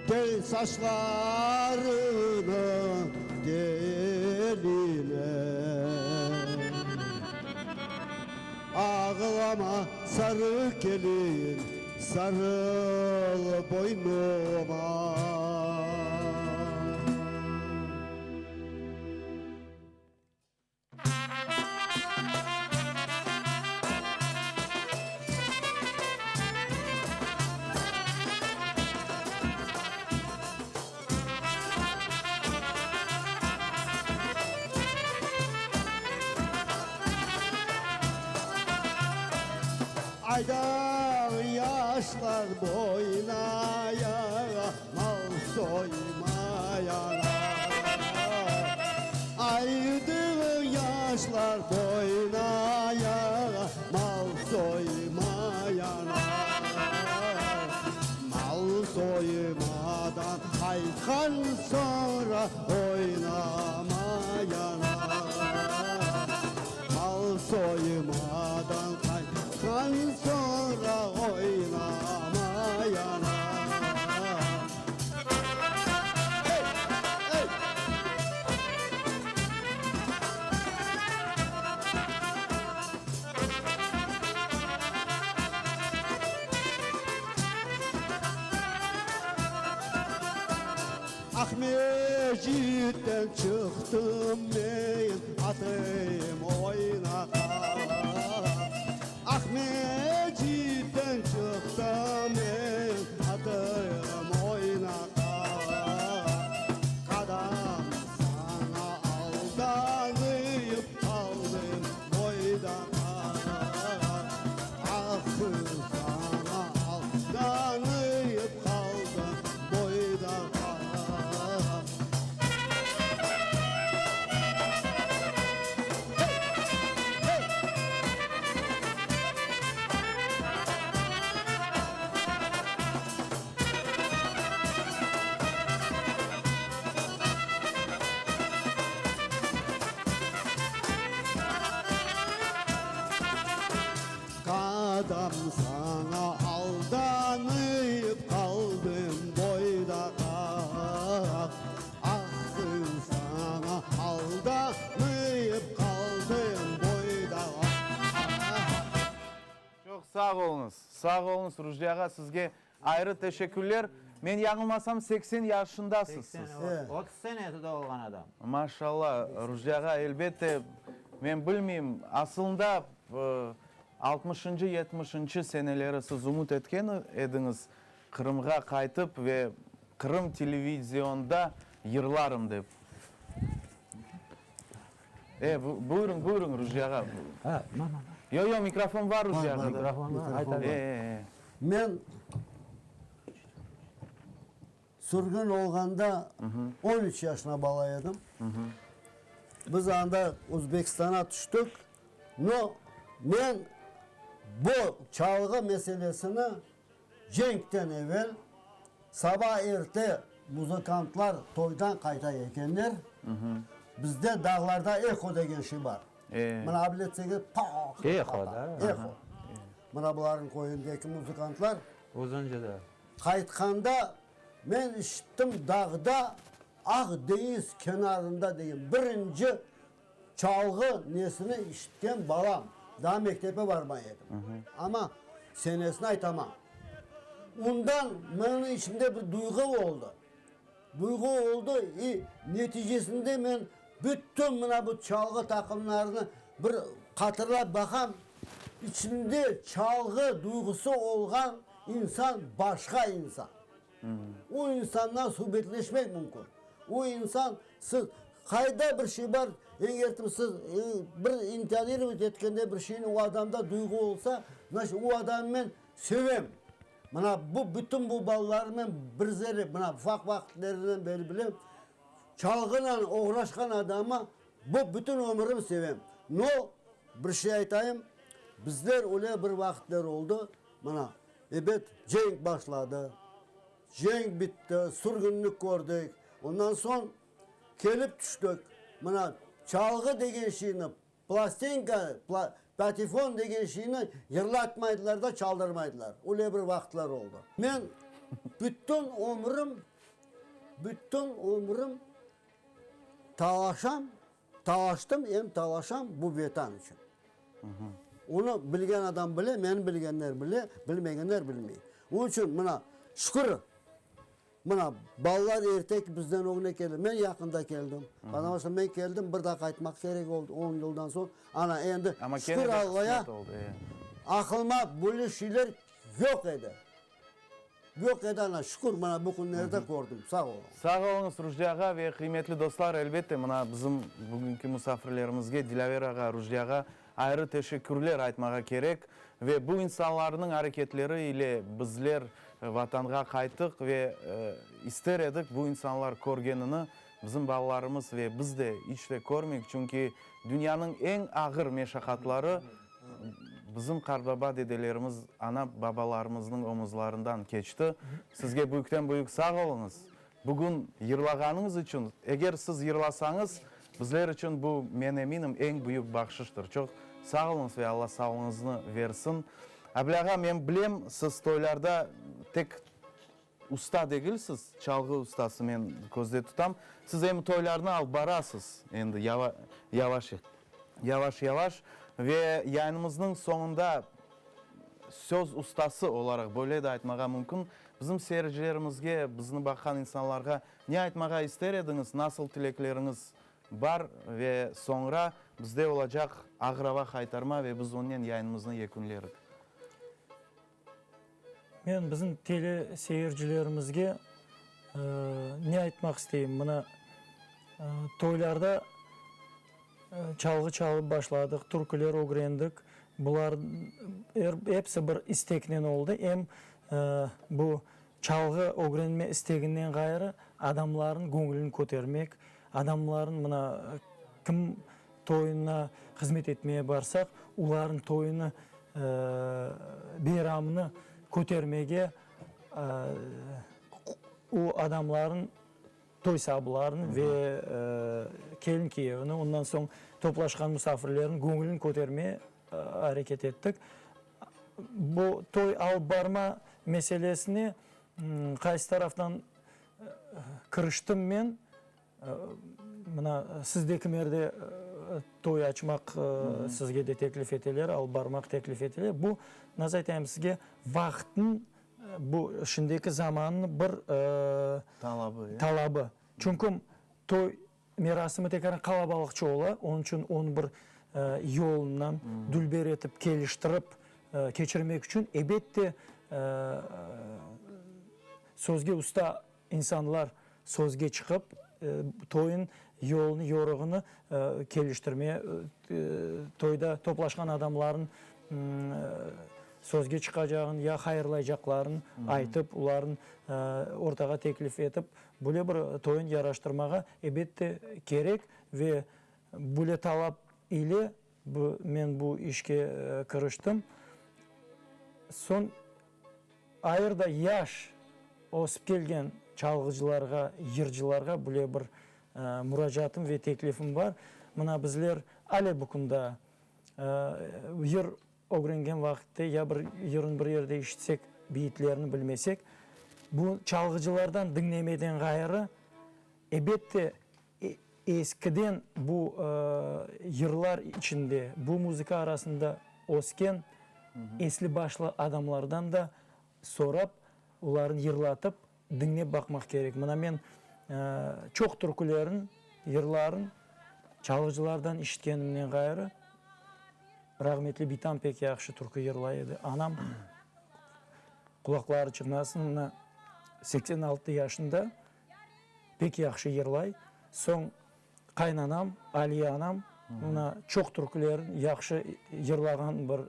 Tel saçlarınıñ teline. Ağlama, sarı kelin, sarıl boynuma. Aydañ yaşlar boynaya, mal soymayana. Aydıñ yaşlar boynaya, mal soymayana. Mal soymadan qaytqan soñra oynamayana. Mal soymadan qaytqan soñra oynamayana. Aqmescitten çıqtım men, atım oynaqa. Aqmescitten çıqtım men, atım oynaqa. Kadâm saña aldanıp qaldım boydaqa. Ah, saña aldanıp qaldım boydaqa. Kadâm saña aldanıp qaldım boydaqa. Ah, saña aldanıp qaldım boydaqa. Çoq sağ oluñız. Sağ oluñız, Rujdi ağa, sizge ayrı teşekkürler. Men yañılmasam, 80 yaşındasız siz. 30 senesi doğulğan adam. Maşallah, Rujdi ağa, elbette, men bilmeyim, asılında altmışıncı, yetmişinci seneleri siz ümüt etken ediñiz Qırımğa qaytıp ve Qırım televizionda yırlarım dep. E, buyurıñ, buyurıñ, Rujdi ağa. Yoq, yoq, mikrofon bar, Rujdi ağa. Mikrofon bar, ayta ber. E, e, e. Men sürgün olğanda 13 yaşına bala edim. Biz anda Özbekistana tüştik. No, men bu çalğı meselesini cenkten evel saba erte muzıkantlar toydan qayta ekenler, bizde dağlarda eho degen şey bar. Mına abletseñiz, pah! Eho, da? Eho. Mına bularnıñ köyündeki muzıkantlar. Uzuncıda. Qaytqanda men işittim dağda Aq deñiz kenarında degen birinci çalğı nesini işitken balam. Daa mektepe barmay edim. Amma senesini aytamam. Ondan menim içimde bir duyğu oldı. Duyğu oldı i neticesinde men bütün mına bu çalğı taqımlarını bir hatırlap baqam, içinde çalğı duyğusı olğan insan başqa insan. O insandan subetleşmek mümkün. O insan siz qayda bir şey bar, eger siz bir intonировать etkende bir şeyni o adamda duyğu olsa, значит, o adamı men sevem. Mına bu bütün bu balalarnı men bir zerre, mına ufaq vaqıtlarından beri bilem, çalğınen oğraşqan adamı bu bütün ömürim sevem. No, bir şey aytayım, bizler öyle bir vaqıtlar oldı, mına, ebet, cenk başladı, cenk bitti, sürgünlik kördik, ondan soñ kelip tüştik, mına, çalğı degen şeyni, plastinka. Patefon degen şeyni yırlatmaydılar da, çaldırmaydılar. Öyle bir vaqıtlar oldı. Men bütün ömrüm, bütün ömrüm talaşam, talaştım em talaşam bu Vetan içün. Onı bilgen adam bile, meni bilgenler bile, bilmegenler bilmey. Onıñ içün mına, şükür, Mına, balalar erte bizden ögüne keldi. Men yaqında keldim. Ondan soñ men keldim, bir daa qaytmaq kerek oldı on yıldan soñ. Ana, endi, Amma şükür kene de Allaya, qısmet oldı, e. aqılıma böyle şeyler yoq edi. Yoq edi, ana, şükür, mına bu künlerde kördim. Sağ oluñ. Sağ oluñız, Rujdi ağa ve qıymetli dostlar, elbette, mına bizim bugünki musafirlerimizge, Dilâver ağa, Rujdi ağa, ayrı teşekkürler aytmağa kerek. Ve bu insanlarnıñ areketleri ile bizler Vatanğa qayttıq ve ister edik bu insanlar körgenini bizim balalarımız ve biz de iç de körmeyik, çünki dünyanıñ eñ ağır meşaqatları bizim qartbaba-dedelerimiz, ana-babalarımıznıñ omuzlarından keçti. Sizge büyükten-büyük sağ oluñız. Bugün yırlağanıñız içün, eger siz yırlasañız, bizler içün bu, men eminim, eñ büyük bahşıştır. Çoq sağ oluñız ve Alla sağlığıñıznı versin. Abil ağa, men bilem, siz toylarda tek usta degilsiz, çalğı ustası men közde tutam, siz em toylarnı alıp barasız endi yavaş, yavaş-yavaş ve yayınımıznıñ soñunda söz ustası olaraq, böyle de aytmağa mümkün, bizim seyircilerimizge, bizni baqqan insanlarğa ne aytmağa ister ediñiz, nasıl tilekleriñiz bar ve soñra bizde olacaq Ağır ava haytarma ve biz onnen yayınımıznı yekünlerik. Men bizim tele seyircilerimizge ne aytmaq isteyim, mına toylarda çalğı çalıp başladıq, türküler ögrendik, bular episi bir isteknen oldı, em bu çalğı ögrenme isteginden ğayrı adamlarnıñ göñlüni kötermek, adamlarnıñ mına kim toyuna hızmet etmeye barsaq, olarnıñ toyunı, beyramını kötermege, o adamlarnıñ toy sabılarını ve kelin-kiyevini, ondan soñ toplaşqan musafirlerniñ göñlüni kötermeye areket ettik. Bu toy alıp barma meselesine qaysı taraftan kiriştim men, Mına siz de kimerde toy açmaq sizge de teklif eteler, alıp barmaq teklif eteler. Bu, nasıl aytayım sizge, vaqıtnıñ, bu şimdiki zamannıñ bir Talabı. Talabı. Çünki toy merasimi tekrar qalabalıqça ola, onıñ içün onı bir yolundan dülber etip, keliştirip keçirmek içün, ebette, sözge usta İnsanlar sözge çıqıp, toyun yolunı, yoruğını keliştirme, toyda toplaşqan adamların sözge çıqacağını ya hayırlaycaqlarını aytıp, olarnı ortağa teklif etip, böyle bir toyun yaraştırmağa, ebette, kerek ve böyle talap ile men bu işke kiriştim. Soñ. Ayır da yaş ösip kelgen çalğıcılarğa, yırcılarğa bile bir muracaatım ve teklifim bar. Mına bizler ale bu künde yır ögrengen vaqıtte ya bir yırnı bir yerde işitsek, beyitlerini bilmesek, bu çalğıcılardan diñlemeden ğayrı, ebette, eskiden bu yırlar içinde, bu muzıka arasında ösken esli-başlı adamlardan da sorap, olarnı yırlatıp, diñlep baqmaq kerek. Mına men çoq türkülerin, yırların çalğıcılardan işitkenimden ğayrı, rahmetli bitam pek yahşı türkü yırlay edi. Anam, qulaqları çıñlasın, mına 86 yaşında Pek yahşı yırlay. Soñ qaynanam, Aliye anam, mına çoq türkülerin yahşı yırlağan bir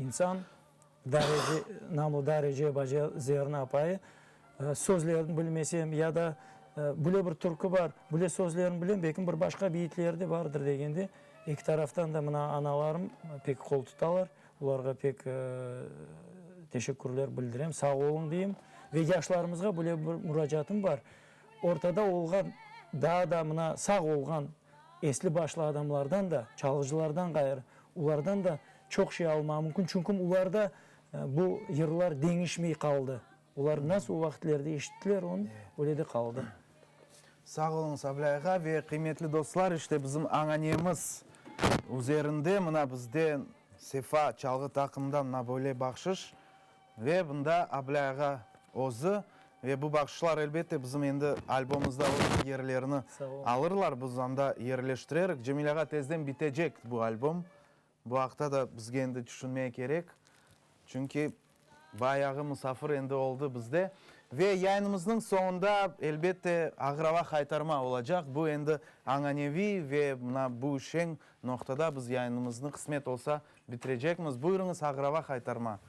insan, Darece, namlı Darece baca Zerna apayı. Sözlerini bilmesem ya da böyle bir türkü bar, böyle sözlerini bilem, belki bir başqa beyitleri de bardır degende, eki taraftan da mına analarım pek qol tutalar. Olarğa pek teşekkürler bildirem, sağ oluñ deyim. Ve yaşlarımızğa böyle bir muracaatım bar, ortada olğan, daa da mına sağ olğan esli-başlı adamlardan da, çalğıcılardan ğayrı, olardan da. çoq şey almağa mümkün, çünki olarda bu yırlar deñişmey qaldı. Olar nasıl o vaqıtlerde eşittiler onı, öyle de qaldı. Sağ oluñız, Ablây ağa ve qıymetli dostlar, işte bizim añanemiz üzerinde mına bizde Sefa çalğı taqımından mına böyle bahşış ve bunda Ablây ağa özü ve bu bahşışlar elbette bizim endi albomımızda öz yerlerini alırlar, biz anda yerleştirerik. Cemil ağa tezden bitecek bu albom, Bu aqta da bizge endi tüşünmeye kerek, çünki bayağı musafir endi oldı bizde. Ve yayınımıznıñ soñunda, elbette, Ağır-ava haytarma olacaq. Bu endi añaneviy ve mına bu şeñ noqtada biz yayınımıznı, qısmet olsa, bitirecekmiz. Buyurıñız, Ağır-ava haytarma.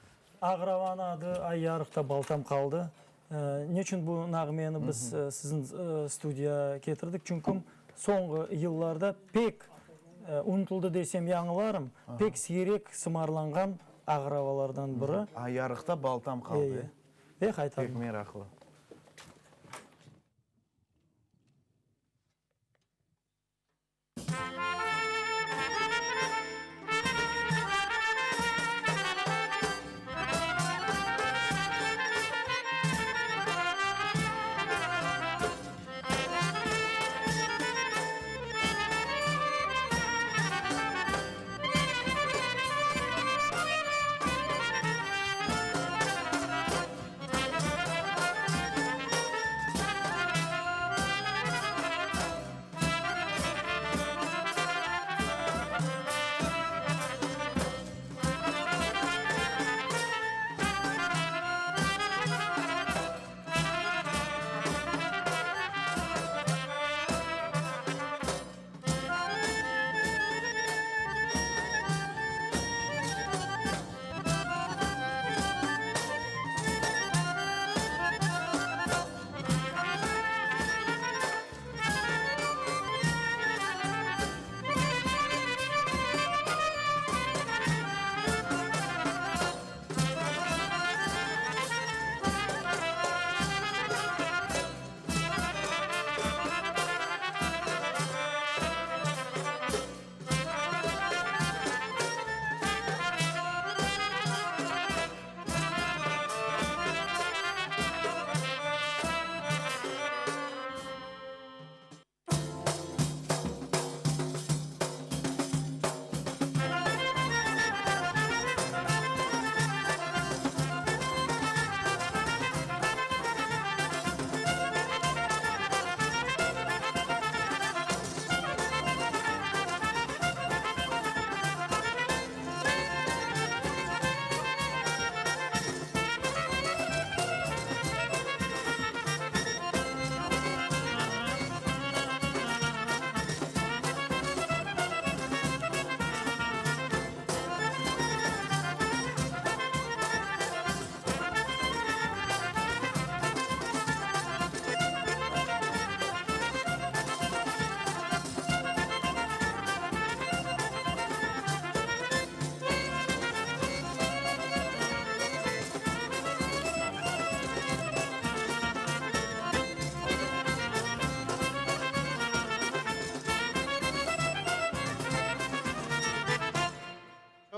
Ağır-avanıñ adı Ay yarıqta baltam qaldı. Neçün bu nağmeni biz siziñ studiyağa ketirdik? Çünki soñğı yıllarda pek unutıldı desem yañılarım, pek siyrek sımarlanğan ağravalardan biri. Ay yarıqta baltam qaldı, e? Ve qaytarma. Pek meraqlı.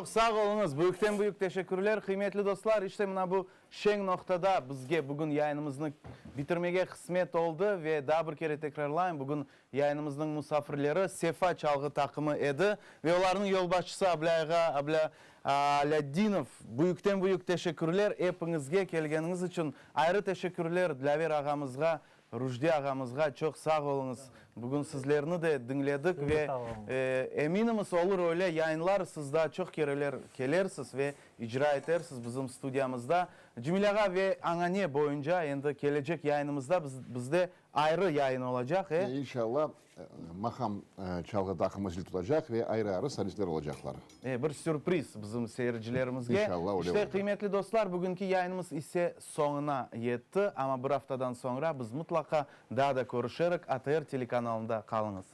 Çoq sağ oluñız, büyükten büyük teşekkürler, qıymetli dostlar, işte mına bu şeñ noqtada bizge bugün yayınımıznı bitirmege qısmet oldı ve daa bir kere tekrarlayım, bugün Yayınımıznıñ musafirleri Sefa çalğı taqımı edi ve olarnıñ yolbaşçısı Ablâ ağa Ablâ Alâdinov. Büyükten-büyük teşekkürler epiñizge kelgeniñiz içün. Ayrı teşekkürler Dlâver ağamızğa, Rujdi ağamızğa. Çoq sağ oluñız. Bugün sizlerni de diñledik ve eminimiz, olur öyle yayınlar, siz daa çoq kereler kelersiz ve icra etersiz bizim studiyamızda. Cemil ağa ve añane boyunca endi kelecek yayınımızda biz bizde Ayrı yayın olacaq, e? İnşallah, maqam çalğı taqımı zil tutacaq ve ayrı-ayrı solistler olacaqlar. E, bir sürpriz bizim seyircilerimizge. İnşallah, öyle İşte, olacaq. qıymetli dostlar, bugünki yayınımız ise soñuna yetti, amma bir aftadan soñra biz mıtlaqa daa da körüşerik, ATR telekanalında qalıñız.